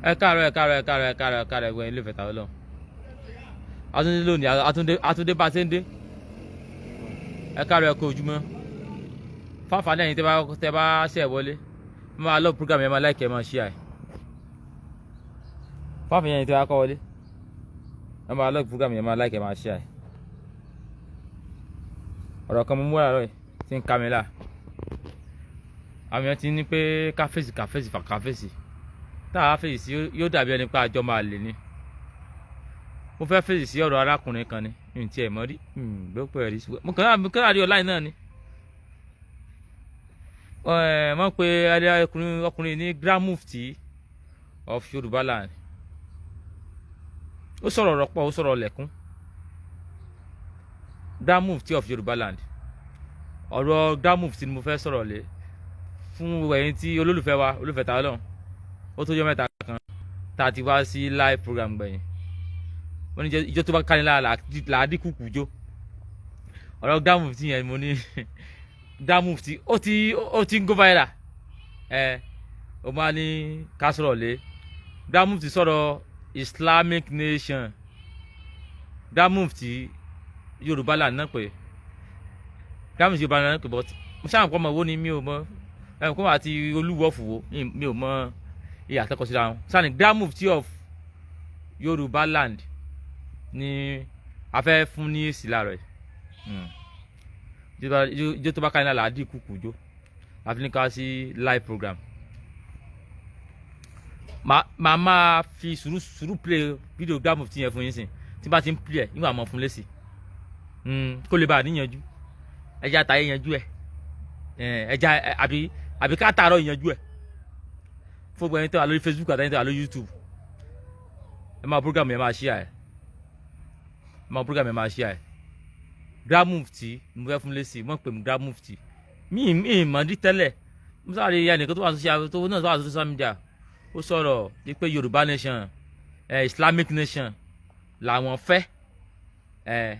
Ẹ káàárọ̀, ẹ káàárọ̀, ẹ káàárọ̀, ẹ káàárọ̀, ẹ káàárọ̀. Ẹgbẹ́ ilé ìfẹ̀tà Ọlọ́run, àtúndé lónìí, àtúndé, àtúndé bá a ṣe ń dé. Ẹ káàárọ̀, ẹ kú ojúmọ́. Fáfáà lẹ́yìn tẹ́ bá ṣẹ̀ wọlé, ẹ máa lọ program yẹn, máa like, ẹ máa share ẹ. Fáfáà yẹn tẹ́ bá kọ́ wọlé, ẹ máa lọ program yẹn, máa like, ẹ máa share ẹ. Ọ̀rọ̀ kan mo mú àárọ̀ yìí tí ń ka mi là. Àwọn èèyàn ti ní pé ká fèsì, ká fèsì, ká fèsì. Tá a fèsì sí, yóò dàbí ẹni pé àjọ máa lè ní. Mo fẹ́ fèsì sí ọ̀rọ̀ arákùnrin kan ni n tiẹ̀ mọ́ rí gbọ́pẹ́ rí. Mo kàn rí online náà ni wọ́n pe ọkùnrin ní Grand Mufti of Yorùbá land. Ó sọ̀rọ̀ rọpọ̀, ó sọ̀rọ̀ lẹ̀kún. Grand Mufti of Yorùbá land, ọ̀rọ̀ Grand Mufti ni mo fẹ́ sọ̀rọ̀ lé fún ẹ̀yin tí olólùfẹ́ wa, olólùfẹ́ ta Ọlọ́run. Ó tó jọ́ 3 kan tá a ti wá sí live program gbẹ̀yìn. Wọ́n ní ìjọ tó bá ká ní lára làádì kúkú jó. Ọ̀rọ̀ Grand Mufti yẹn, mo ní Grand Mufti ó ti ń go viral. Ẹ ó máa ní ká sọ̀rọ̀ lé. Grand Mufti sọ̀rọ̀ Islamic nation. Grand Mufti Yorùbá là náà pé Grand Mufti Yorùbá là náà pé, but mo ṣáà kọ́ ọmọ wo ni mi ò mọ ẹ̀ kó àti olúwọ̀ fòwò, mi ò mọ iye àtẹ́kọ̀ọ́ síra wọn. Sani Grand Mufti of Yorùbá land ni a fẹ́ fún ní èsì láàárọ̀ yìí. Ijó tó bá ká ní àlàádì kúkú jó àfi ní ká sí live program. Màá máa fi sùúrù sùúrù play video Grand Mufti yẹn fún yín sìn. Tí bá ti ń play ẹ̀ nígbà mọ̀ fún lésì kó lè bá a níyanjú. Ẹja àtàyè yanjú ẹ, ẹja àbí ká tààrọ̀ yanjú ẹ fún gbogbo ẹni tó wà lórí Facebook àti ẹni tó wà lórí YouTube. Ẹ máa program yẹn, máa share ẹ. Ẹ máa program yẹn, máa share ẹ. Grand Mufti mo fẹ́ fún lésì. Wọ́n pè mí Grand Mufti, mi mọ̀ ní tẹ́lẹ̀. Mo sáré ẹnìkan tó wà social, tó náà tó wà social media, ó sọ̀rọ̀ wípé Yorùbá nation ẹ, Islamic nation làwọn fẹ́. Ẹ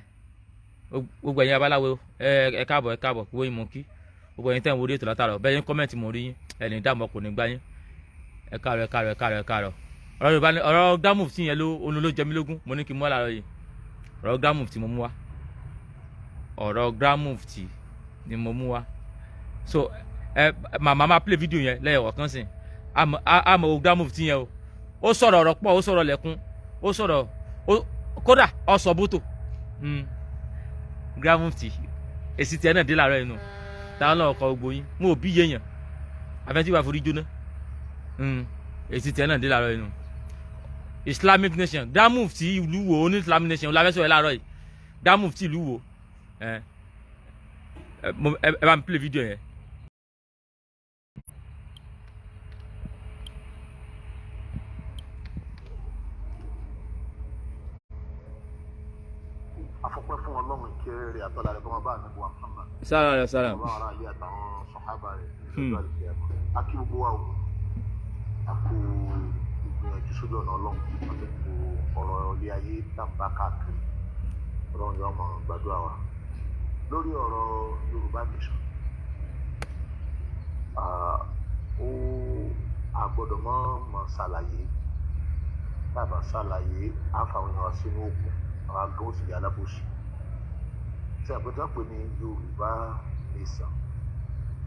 gbogbo ẹ̀yin abaláwo, ẹ káàbọ̀, ẹ káàbọ̀. Gbogbo yín mọ̀ kí gbogbo ẹ̀yin tẹ̀ ń wo orí ètò látàrọ̀ bẹ́ẹ̀ yín comment, mo rí yín. Ẹ̀ ní dààmú ọkùnrin gbá yín. Ẹ káàárọ̀, ẹ káàárọ̀, ẹ káàárọ̀, ẹ káàárọ̀. Ọ̀rọ̀ Yorùbá ní ọ̀rọ̀ Grand Mufti yẹn ló onu ló jẹ mí lógún. Mo ní kí n mú àlàrọ̀ yìí. Ọ̀rọ̀ Grand Mufti mo mú wá, ọ̀rọ̀ Grand Mufti ni mo mú wá. So ẹ màmá máa play video yẹn lẹ́yìn ọ̀kan sìn. Àmọ́ o Grand Mufti yẹn o, ó sọ̀rọ̀ ọ̀rọ̀ pọ̀, ó sọ̀rọ̀ lẹ́kún, ó sọ̀rọ̀, kódà ó sọ bótò. Grand Mufti, èsì tiẹ̀ náà dé láàárọ̀ inú táwọn náà kọ gbogbo yín. Mo ò bí yéèyàn àfẹ́tí wàá forí jóná. Èsì tiẹ̀ náà dé láàárọ̀ inú. Islamic nation, Grand Mufti ìlú wo ní Islamic nation lábẹ́sọ̀rọ̀ láàárọ̀ yìí? Grand Mufti ìlú wo? Ẹ ẹ bá mi play video yẹn. Afọpẹ́ fún Ọlọ́run, ìkéré rẹ̀ àtọlà rẹ̀ kó máa bá ànábì wa Muhammad. Sára rẹ sára. Ọba ara ilé àtàwọn sọhábà rẹ̀ ní ọjọ́ àlùkìyámà. A kí gbogbo wa o, a kú ìgbìyànjú sójú ọ̀nà Ọlọ́run àti kú ọ̀rọ̀ ilé ayé tàǹbà káàkiri. Ọlọ́run yóò máa gbàdúrà wa. Lórí ọ̀rọ̀ Yorùbá nation, ó àgbọ́dọ̀ mọ́ mọ́ ṣàlàyé. Bàbá ṣàlàyé àfàwọn èèyàn sínú òkun, àwọn agbóhùn sì yà alábòsí tí àpẹjọ pè ní Yorùbá nation.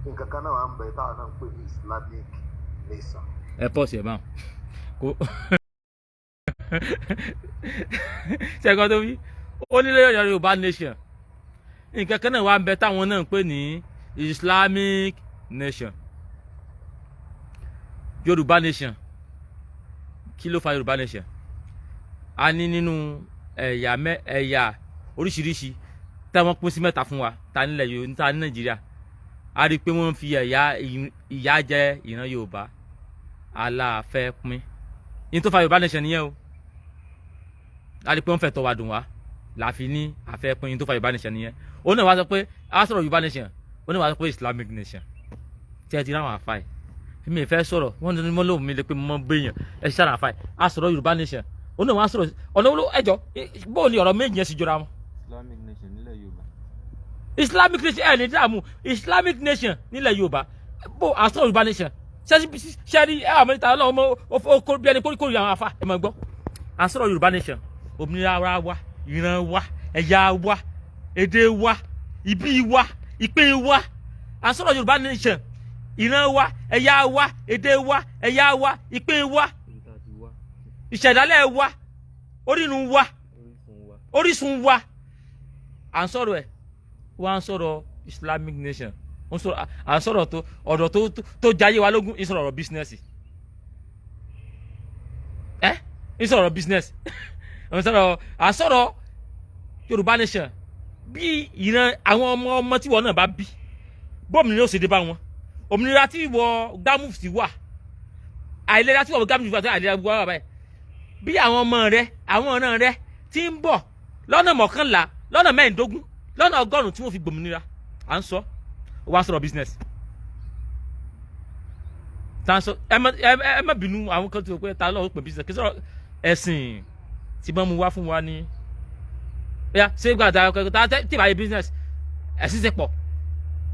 Nǹkan kan náà wà ń bẹ táwọn náà ń pè ní Islamic nation. Ẹ pọ̀ sí ẹ báwọn kò ṣẹ́gun tó wí. Ó ní lórí ọ̀rọ̀ Yorùbá nation, nǹkan kan náà wà ń bẹ táwọn náà ń pè ní Islamic nation. Yorùbá nation, kí ló fa Yorùbá nation? A ní nínú ẹ̀yà ẹ̀yà oríṣiríṣi tí wọ́n pín sí mẹ́ta fún wa ta nílẹ̀ Yorùbá, ta ní Nàìjíríà. A rí i pé wọ́n ń fi ẹ̀yà ìyà jẹ ìran Yorùbá aláàfẹ́ pín ní tó fa Yorùbá nation nìyẹn o. A rí i pé wọ́n fẹ́ tọ́ wa dùn wá láfi ní àfẹ́ pín ní tó fa Yorùbá nation nìyẹn. Ó náà wá sọ pé a sọ̀rọ̀ Yorùbá nation, ó náà wá sọ pé Islamic nation tí ẹ ti ráwọn àfáì mi fẹ́ sọ̀rọ̀. Wọ́n ní mo lóun mi lè pé mo mọ béèyàn ẹ ṣáà àfáì. A sọ̀rọ̀ Yorùbá nation, ó náà wá sọ̀rọ̀ ọ̀nà ẹjọ́ bóun ni ọ̀rọ̀ méjì yẹn sì jọra wọn. Islamic nation nílẹ̀ Yorùbá. Islamic nation ẹ̀ ní dààmú. Islamic nation nílẹ̀ Yorùbá, bó a sọ̀rọ̀ Yorùbá nation. Ṣẹ́rí ẹ àmọ́ ìta ọlọ́run mọ́ ó kó bí ẹni kórìkórì àwọn afa. Ẹ máa gbọ́, à ń sọ̀rọ̀ Yorùbá nation, òmìnira ara wa, ìran wa, ẹ̀yà wa, èdè wa, ìbí wa, ìpín wa. À ń sọ̀rọ̀ Yorùbá nation, ìran wa, ẹ̀yà wa, èdè wa, ẹ̀yà wa, ìpín wa, ìṣẹ̀dálẹ̀ wa, orírun wa, orísun wa. À ń sọ̀rọ̀ ẹ̀ wá ń sọ̀rọ̀ Islamic nation, ń sọ̀rọ̀, à ń sọ̀rọ̀ tó ọ̀rọ̀ tó jayé wa lógún, ń sọ̀rọ̀ ọ̀rọ̀ business, ẹ́ ń sọ̀rọ̀ business, ń sọ̀rọ̀. À ń sọ̀rọ̀ Yorùbá nation bí ìran àwọn ọmọ ọmọ tí wọn náà bá bí, bómìnira ó sì dé bá wọn, òmìnira tí ìwọ Gbámúfì wà, àìlera tí ìwọ Gbámúfì wà, tí àìlera gbọ́ wà báyìí, bí àwọn ọmọ rẹ, àwọn ọ̀ràn rẹ tí ń bọ̀ lọ́nà 11, lọ́nà 15, lọ́nà 100 tí wọ́n fi gbòmìnira. À ń sọ, ó wá sọ̀rọ̀ business tá a sọ. Ẹ má bínú, àwọn kan tó pé ta lọ́wọ́ pè business kí sọ̀rọ̀ ẹ̀sìn tí wọ́n mú wá fún wa ní ya ṣé gbàdá tí ìbáyé business. Ẹ̀sìn ṣe pọ̀,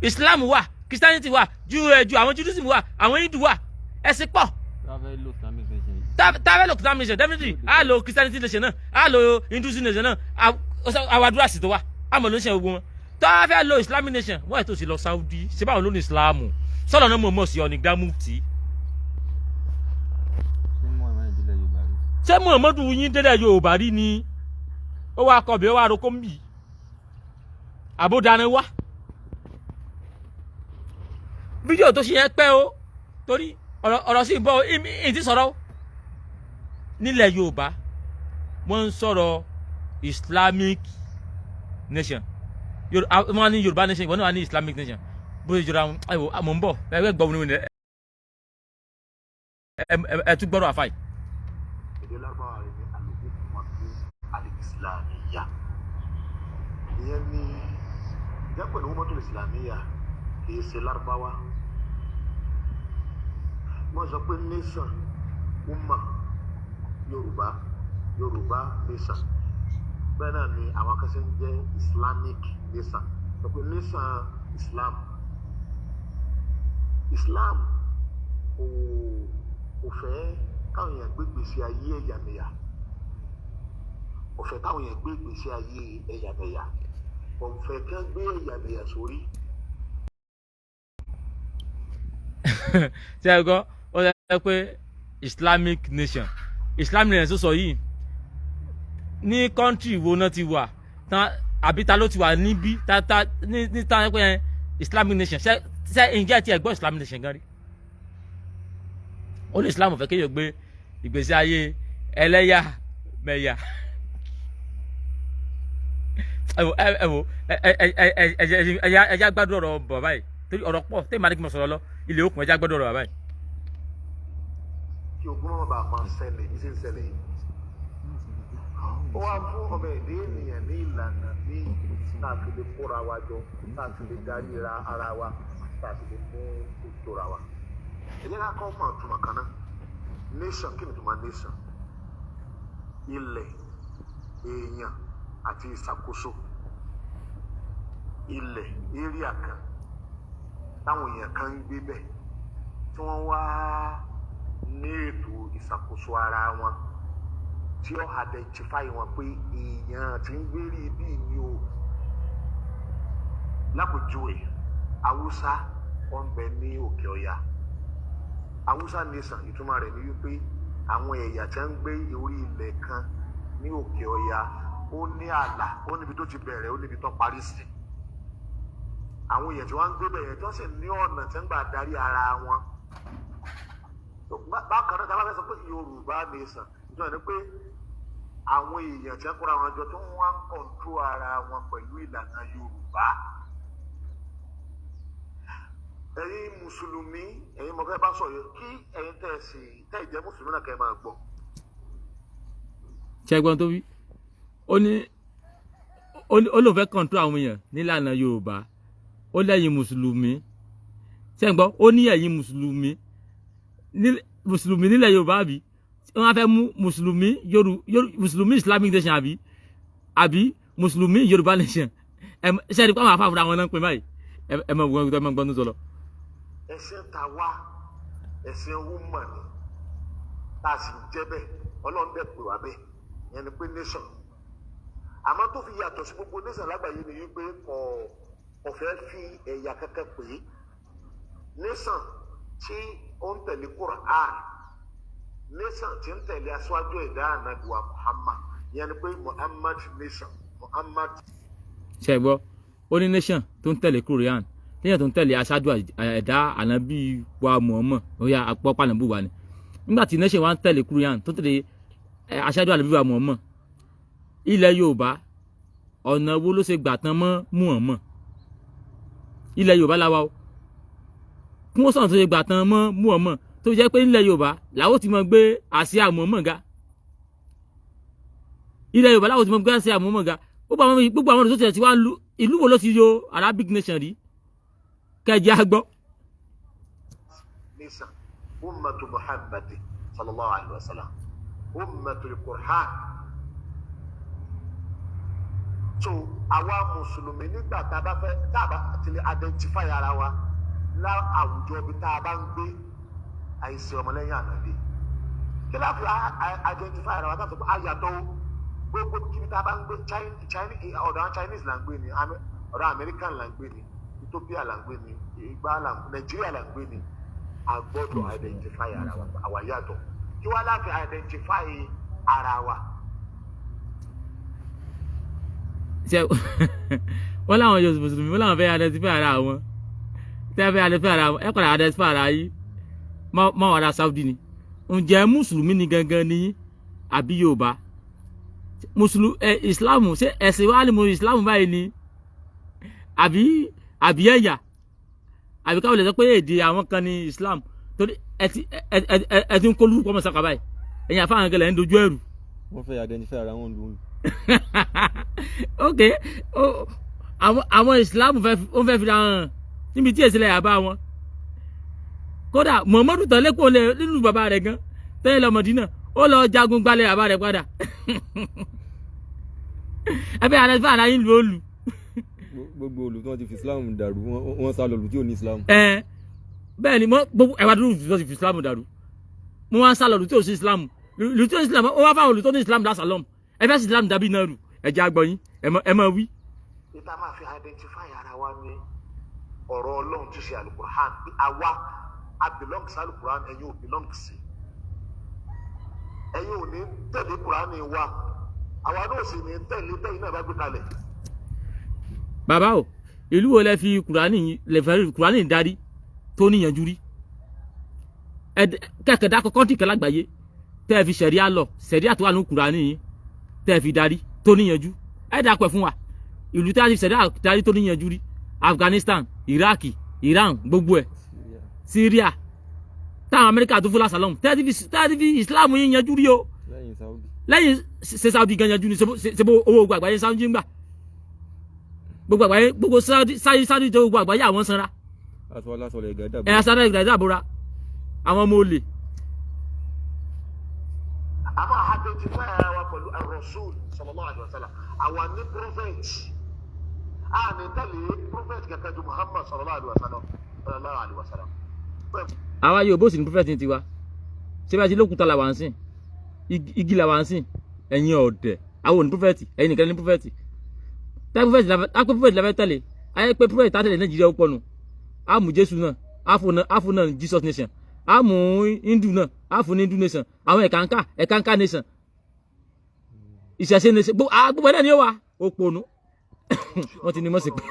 Islam wà, Christianity wà, ju ẹ ju àwọn Judaism wà, àwọn Hindu wà, ẹ̀sìn pọ̀. Tábẹ́ lo Islamic nation, definitely a lo Christianity nation náà, a lo Hinduism nation náà, àwọn àdúrà sì tó wà, àmọ́ ló ń ṣe gbogbo wọn. Tó a fẹ́ lo Islamic nation, wọ́n ẹ̀ tó sì lọ Saudi, ṣé báwọn ló ní Islam sọ́dọ̀ náà mọ̀ sí ọ ní Gbámúftì. Ṣé Muhammadu yín délẹ̀ Yorùbá rí ni? Ó wá kọ̀bí, ó wá roko ń bì, àbódáná wá. Fídíò tó ṣe yẹn pẹ́ o, torí ọ̀rọ̀ sì ń bọ̀ ìdí sọ̀rọ̀ nílẹ̀ Yorùbá. Wọ́n ń sọ̀rọ̀ Islamic nation, wọ́n ní Yorùbá nation, ìwọ náà wà ní Islamic nation, bó ṣe jọra wọn. Ẹ wò, mò ń bọ̀, ẹ gbọ́ wọn, ẹ tún gbọ́dọ̀ àfàì. Èdè Lárúbáwá rẹ̀ ní al-ummatu al-islamiyya. Ìyẹn ní jẹ́ pẹ̀lú ummatu al-islamiyya, kì í ṣe Lárúbáwá. Wọ́n sọ pé nation, umma, Yorùbá, Yorùbá nation. Bẹ́ẹ̀ náà ni àwọn kan ṣe ń jẹ́ Islamic nation, sọ pé nation Islam. Islam kò fẹ́ káwọn èèyàn gbé ìgbésí ayé ẹ̀yàmẹ̀yà, kò fẹ́ káwọn èèyàn gbé ìgbésí ayé ẹ̀yàmẹ̀yà, kò fẹ́ kí wọ́n gbé ẹ̀yàmẹ̀yà sórí. Ṣé ẹ gbọ́? Ó sọ pé Islamic nation, Islamic nation tó sọ yìí, ní country wo náà ti wà àbí ta ló ti wà níbí ta ta ní ta pé Islamic nation? Ṣe ǹjẹ́ tí ẹ gbọ́ Islamic nation gan rí? Ó ní Islam fẹ́ kéèyàn gbé ìgbésí ayé ẹlẹ́yàmẹ̀yà. Ẹ wo, ẹ wo, ẹ ẹ ẹ ẹ ẹ ẹ ẹ gbádùn ọ̀rọ̀ bàbá yìí, torí ọ̀rọ̀ pọ̀ tẹ́lẹ̀ máa ní kí n sọ̀rọ̀ lọ ilé òkun. Ẹ já gbádùn ọ̀rọ̀ bàbá yìí. Kí ogun má bàa máa ṣẹlẹ̀ ní sí ń ṣẹlẹ̀ yìí, ó wá fún ọmọ ẹ̀dẹ́ ènìyàn ní ìlànà ní tá a fi lè kóra wa jọ, tá a fi lè darí ara wa, tá a fi lè mú òtòra wa. Ẹ jẹ́ ká kọ́ mọ̀ ìtumọ̀ kan náà. Nation, kí ni ìtumọ̀ nation? Ilẹ̀, èèyàn àti ìṣàkóso. Ilẹ̀, area kan táwọn èèyàn kan ń gbé bẹ̀, tí wọ́n wá ní ètò ìṣàkóso ara wọn tí ó identify wọn pé èèyàn tí ń gbé rí bí ni o. Lápèjúwe, Haúsá wọn bẹ ní Òkè Ọya. Haúsá nation, ìtumọ̀ rẹ̀ ni wípé àwọn ẹ̀yà tí wọ́n ń gbé orí ilẹ̀ kan ní Òkè Ọya, ó ní ààlà, ó níbi tó ti bẹ̀rẹ̀, ó níbi tó parí sí. Àwọn èèyàn tí wọ́n ń gbé bẹ̀rẹ̀, tí wọ́n sì ní ọ̀nà tí wọ́n gbà darí ara wọn. Bákan náà, tí a bá fẹ́ sọ pé Yorùbá nation, ìtumọ̀ ni pé àwọn èèyàn tí wọ́n kóra wọn jọ, tí wọ́n ń control ara wọn pẹ̀lú ìlànà Yorùbá. Ẹ̀yin mùsùlùmí, ẹ̀yin mọ̀ fẹ́ bá sọ yìí, kí ẹ̀yin tẹ́ ẹ sì tẹ́ ẹ jẹ́ mùsùlùmí náà, kẹ́ ẹ máa gbọ́. Ṣẹ́gbọ́n tó wí, ó ní ó lóun fẹ́ control àwọn èèyàn nílànà Yorùbá. Ó lẹ́yìn mùsùlùmí, ṣẹ́gbọ́n? Ó ní ẹ̀yin mùsùlùmí, mùsùlùmí nílẹ̀ Yorùbá, àbí wọ́n á fẹ́ mú mùsùlùmí mùsùlùmí Islamic nation, àbí mùsùlùmí Yorùbá nation? Ẹ ṣe é ní pé àwọn afáfúra wọn náà ń pè báyìí. Ẹ mọ̀ gbọ́n, ẹ mọ̀ gbọ́n tó sọ lọ. Ẹ̀sìn tàwa Ẹ̀sìn umma ni, tá a sì ń jẹ́ bẹ́ẹ̀. Ọlọ́run dẹ̀ pè wá bẹ́ẹ̀, ìyẹn ni pé nation. Àmọ́ tó fi yàtọ̀ sí gbogbo nation lágbàáyé ni wípé kò fẹ́ fi ẹ̀yà kankan pè é. Nation tí ó ń tẹ̀lé Quran, nation tí ń tẹ̀lé aṣáájú ẹ̀dá ànábì wa Muhammad, ìyẹn ni pé Muhammad nation, Muhammad. Ṣe gbọ́? Ó ní nation tó ń tẹ̀lé Quran, nation tó ń tẹ̀lé aṣáájú ẹ̀dá ànábì wa Muhammad. Ó yà àpọ̀ pànàbù wa ni. Nígbà tí nation wa ń tẹ̀lé Quran, tó ń tẹ̀lé aṣáájú ànábì wa Muhammad, ilẹ̀ Yorùbá, ọ̀nà wo ló ṣe gbà tán mọ́ Muhammad? Ilẹ̀ Yorùbá la wa o. Kí wọ́n sọ̀rọ̀ tó ṣe gbà tán mọ́ Muhammad, tó fi jẹ́ pé nílẹ̀ Yorùbá làwọn ti mọ̀ gbé àsíá Muhammad ga. Ilẹ̀ Yorùbá làwọn ti mọ̀ gbé àsíá Muhammad ga. Gbogbo àwọn tó ti wá lu ìlú wo ló ti yọ Arabic nation rí? Kẹjẹ àgbọ́. Nation, ummatu Muhammad sallallahu alayhi wa sallam, ummatu Qur'an. So àwa mùsùlùmí, nígbà tá a bá fẹ́, tá a bá ti lè identify ara wa lá àwùjọ ibi tá a bá ń gbé, àìsí ọmọlẹ́yìn ànábì. Kí la fi identify ara wa tá a sọ pé àyàtọ̀ o? Gbogbo kíbi tá a bá ń gbé, China, ọ̀dọ̀ àwọn Chinese là ń gbé ni, ọ̀dọ̀ American là ń gbé ni, Ethiopia là ń gbé ni, ìgbà là ń, Nàìjíríà là ń gbé ni, a gbọ́dọ̀ identify ara wa. Àwa yàtọ̀. Kí wá láti identify ara wa? Ṣe wọ́n láwọn yóò mùsùlùmí, wọ́n láwọn fẹ́ identify ara wọn. Tẹ́ fẹ́ identify ara wọn, ẹ padà identify ara yìí mọ́ ara Saudi ni. Ǹjẹ́ mùsùlùmí ni gangan ni yín àbí Yorùbá mùsùlùmí? Ẹ Islam, ṣé ẹ̀sìn wa ni mo Islam báyìí ni, àbí ẹ̀yà, àbí káwọn lè sọ pé èdè àwọn kan ní Islam? Torí ẹ ti ń kó lórúkọ mọ̀ sáka báyìí. Ẹ̀yin àfáàn gẹlẹ̀ ń dojú ẹ̀rù. Wọ́n fẹ́ identify ara wọn lóhùn. Ok, àwọn Islam fẹ́, ó fẹ́ fi ra hàn níbi tí èsì lẹ̀ yà bá wọn. Kódà Muhammadu tán lẹ́kọ̀ọ́ lẹ nínú bàbá rẹ̀ gan tẹ́lẹ̀ lọ Mọ̀dínà, ó lọ jagun gbalẹ̀ bàbá rẹ̀ padà. Ẹ fẹ́ identify ara yín lu ó lu. Gbogbo olù tí wọ́n ti fi Islam dàrú, wọ́n sá lọ lù tí ò ní Islam. Ẹ bẹ́ẹ̀ ni, gbogbo ẹ̀wà dúró tó ti fi Islam dàrú, mo wá ń sá lọ lù tí ò sí Islam, lù tí ò sí Islam. Ó wá fáwọn olù tó ní Islam lásàlọ́m. Ẹ fẹ́ sí Islam dàbí náà rù. Ẹ jẹ́ àgbọ̀yìn, ẹ mọ wí. Ìta máa fi identify ara wa ní ọ̀rọ̀ Ọlọ́run tí ṣe Alukur'an, pé àwa a belong sí Alukur'an, ẹ̀yin ò belong sí. Ẹ̀yin ò ní tẹ̀lé Kur'an wa, àwa náà sì ní tẹ̀lé tẹ̀yin náà bá gbé kalẹ̀. Bàbá o, ìlú wo lẹ fi Kùránì, lẹ fẹ́ Kùránì darí tó níyanjú rí? Ẹ kẹkẹ dákọ country kan lágbàáyé tẹ́ ẹ fi sẹ̀ríà lọ, sẹ̀ríà tó wà ní Kùránì yìí, tẹ́ ẹ fi darí tó níyanjú. Ẹ dàpọ̀ fún wa, ìlú tẹ́ ẹ fi sẹ̀ríà darí tó níyanjú rí. Afghanistan, Iraq, Iran, gbogbo ẹ̀, Syria, táwọn Amẹ́ríkà tó fún lásàlọ́mù, tẹ́ ẹ ti fi Islam yín yanjú rí o? Lẹ́yìn Saudi. Lẹ́yìn ṣe Saudi gan yanjú ni. Ṣe bó owó gbogbo àgbáyé Saudi ń gbà, gbogbo àgbáyé, gbogbo Saudi, Saudi jẹ gbogbo àgbáyé, àwọn sanra. Aṣọ aláṣọ lẹ̀ gàdá. Ẹ̀ aṣọ ìgbà ìdàbòrà àwọn ọmọ olè. A máa identify ara wa pẹ̀lú ar-Rasul sallallahu alayhi wa sallam. Àwa ní prophet, a ní tẹ̀lé prophet kankan ju Muhammad sallallahu alayhi wa sallam, sallallahu alayhi wa sallam. Àwa yóò bó sì ní prophet ní tiwa. Ṣé bá ti lókùúta làwà ń sìn, igi làwà ń sìn. Ẹ̀yin ọ̀dẹ̀, àwọn ò ní prophet, ẹ̀yin nìkan ní prophet. Tá prophet la fẹ́ tẹ̀lé, ayé pé prophet tá tẹ̀lé Nàìjíríà ó pọ̀ nù. Á mú Jésù náà, á fún náà Jesus nation, á mú Hindu náà, á fún ní Hindu nation, àwọn ẹ̀kánká, ẹ̀kánká nation, ìṣẹ̀ṣe nation, gbogbo ẹ̀ náà ni ó wà. Ó pọ̀ nù, wọ́n ti ní mọ̀ sí pé.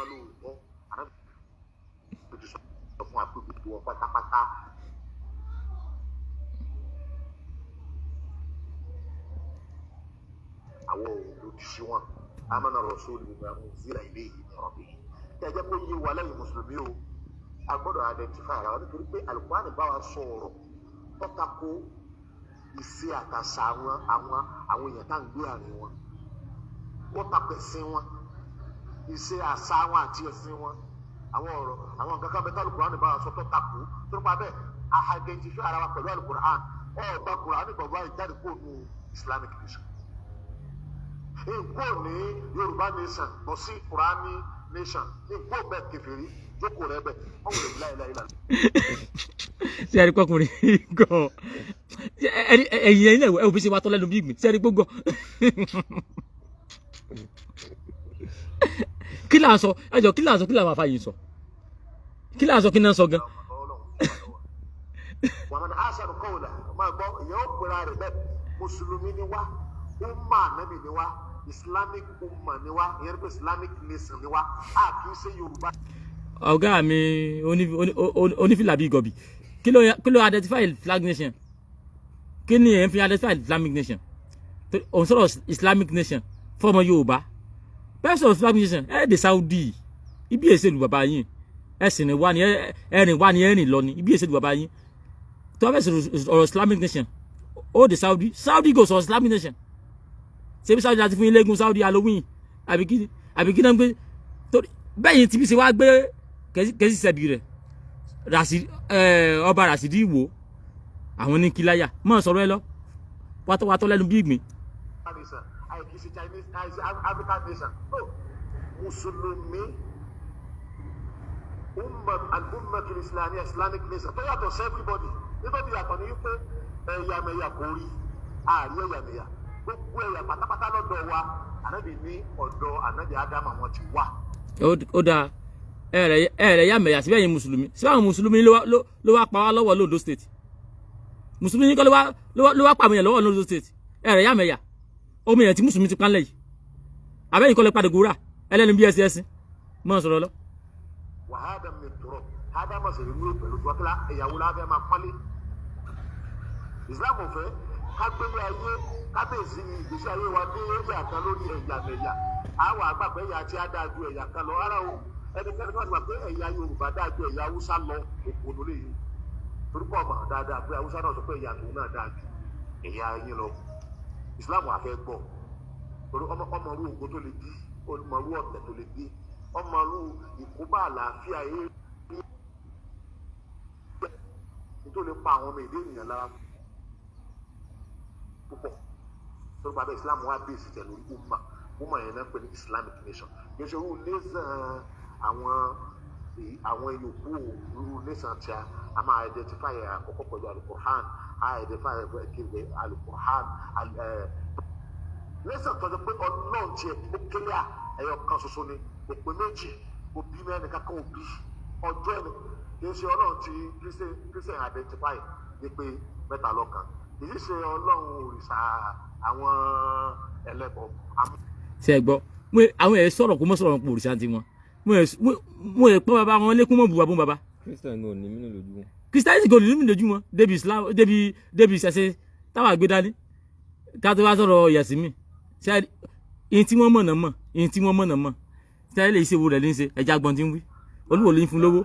Sọ fún wa pé gbogbo wọn pátápátá àwọn òlòdì sí wọn. Amana rasul bima unzila ilayhi min rabbih. Kí ẹ jẹ́ kó yé wa lẹ́yìn mùsùlùmí o, a gbọ́dọ̀ identify ara wa, nítorí pé Alukur'an bá wa sọ ọ̀rọ̀ tọ́ka kó ìṣe àtàṣà àwọn èèyàn tá à ń gbé àárín wọn. Ó takò ẹ̀sìn wọn, ìṣe àṣà wọn àti ẹ̀sìn wọn. Àwọn ọ̀rọ̀, àwọn nǹkan kan bẹ tí Alukur'an bá wa sọ tó takò tó nípa bẹ́ẹ̀. A identify ara wa pẹ̀lú Alukur'an. Ọ̀ gba Kur'an gbàgbọ́ àìjáde kó nu Islamic nation, nkó ní Yorùbá nation bọ̀ sí Kurani nation, nkó bẹ́ẹ̀ kèfèrí. Jókòó rẹ bẹ̀, wọ́n wò lè láyé láyé láyé. Ṣé ẹ rí pọkùnrin gan ẹ̀yin ẹ̀yin náà, ẹ ò fi ṣe wá tọ́ lẹ́nu bí ìgbín. Ṣé ẹ rí gbogbo kí là ń sọ? Ẹ jọ, kí là ń sọ? Kí làwọn afáyín sọ? Kí là ń sọ? Kí náà ń sọ gan? Wàmán hasan kọ́ọ̀là máa gbọ́, ìyẹn ó pera rẹ̀ bẹ́ẹ̀. Mùsùlùmí ni wá, umma anabi ni wá, Islamic umma ni wá, ìyẹn ni pé Islamic nation ni wá, a kì í ṣe Yorùbá. Ọ̀gá mi onífìlà bíi gọ̀bì, kí ló identify flag nation? Kí ni ẹ̀ ń fi identify Islamic nation? Òun sọ̀rọ̀ Islamic nation fọ́mọ Yorùbá bẹ́ẹ̀ sọ̀rọ̀ Islamic nation. Ẹ̀ dé Saudi, ibi èsè lu bàbá yín, ẹ̀sìn ni wá ni ẹ̀rìn wá ni ẹ̀rìn lọ ni ibi èsè lu bàbá yín. Tó bá fẹ́ sọ̀rọ̀ ọ̀rọ̀ Islamic nation, ó dé Saudi. Saudi go sọ̀rọ̀ Islamic nation. Ṣebí Saudi láti fún yín lẹ́gùn Saudi Halloween, àbí kí náà ń gbé torí bẹ́ẹ̀ yín tí bí ṣe wá gbé kẹ́sì sẹ́bi rẹ̀. Ọba Rasidi Ìwò àwọn ní kíláyà mọ̀ sọ̀rọ̀ ẹ lọ wátọ́wátọ́ lẹ́nu bí ìgbín. Nation, àì kì í ṣe Chinese, àì ṣe African nation, no. Mùsùlùmí umma, al-ummatul islamiyya, Islamic nation tó yàtọ̀ sí everybody. Nítorí yàtọ̀ ní wípé ẹ̀yàmẹ̀yà kò rí àárí ẹ̀yàmẹ̀yà. Gbogbo ẹ̀yà pátápátá lọ́dọ̀ wa, ànábì ní ọ̀dọ̀ ànábì Ádámù àwọn ti wà. Ó dáa, ẹ̀rẹ̀ yàmẹ̀yà síbẹ̀ yín mùsùlùmí síbẹ̀. Àwọn mùsùlùmí ló wá pa wá lọ́wọ́ lóńdó State. Mùsùlùmí kọ́ ló wá pa àwọn èèyàn lọ́wọ́ lóńdó State. Ẹ̀rẹ̀ yàmẹ̀yà omi èèyàn tí mùsùlùmí ti pánlẹ̀ yìí, abẹ́yìn kọ́ lè padà gòrà ẹlẹ́nu bí ẹsẹ̀ ẹsìn mọ́ sọ̀rọ̀ lọ. Wàhádà mi tọrọ ádámù sì rí wúlò pẹ̀lú wákìlá ẹ̀yàwó láfẹ́ máa pọ́nlé. Islam ò fẹ́ kágbélé ayé kábíyèsí ìgbésí ayé wa dé ẹ̀yà kan lórí ẹ̀yàmẹ̀yà. Àwọn àgbàgbẹ́ ẹ̀yà tí a dáa ju ẹ̀yà kan lọ rárá o. Ẹnikẹ́ni tó bá ti gbà pé ẹ̀yà Yorùbá dáa ju ẹ̀yà Haúsá lọ, òpònú lè yìí, torí pọ̀ mọ̀ dáadáa pé Haúsá náà sọ pé ẹ̀yà tòun náà dáa ju ẹ̀yà yín lọ. Islam àfẹ́ gbọ́, torí ọmọ ọmọrú ogun tó lè bí, ọmọrú ọ̀tẹ̀ tó lè bí, ọmọrú ìkóbá àlàáfíà yé tó lè pa àwọn ọmọ èdè ènìyàn lára púpọ̀. Torí bàbá Islam wá bèsì tẹ̀ lórí umma. Umma yẹn náà pè ní Islamic nation. Kì í ṣe irú nation àwọn yòókù. Irú nation tí a máa identify àkọ́kọ́ pẹ̀lú alukur'an, a identify pẹ̀lú alukur'an nation tó ṣe pé Ọlọ́run tiẹ̀ ó kéré à ẹ̀yọ kan ṣoṣo ni, kò pé méjì, kò bí mẹ́rin kankan, ò bí ọjọ́ ẹni. Kì í ṣe Ọlọ́run tí Christian identify ní pé mẹ́ta lọ́kan. Kì í ṣe Ọlọ́run òrìṣà àwọn ẹlẹ́bọ. Ṣe é gbọ́? Àwọn ẹ̀ sọ̀rọ̀ kó mọ́ sọ̀rọ̀ pò òrìṣà tiwọn. Mo ẹ̀ pọ́n bàbá wọn lékún mọ́ bùbá bùn bàbá. Christian náà ní mí lójú wọn. Christianity kò ní mí lójú wọn débi Islam, débi ìṣẹ̀ṣe táwa gbé dání ká tó wá sọ̀rọ̀ ìyẹ̀sìn mi. Ṣe ìyẹn tí wọ́n mọ̀ náà mọ̀, ìyẹn tí wọ́n mọ̀ náà mọ̀. Ṣe lè ṣe wo rẹ̀ ní ṣe ẹja gbọ́n tí ń wí olúwo ló ń fún lówó.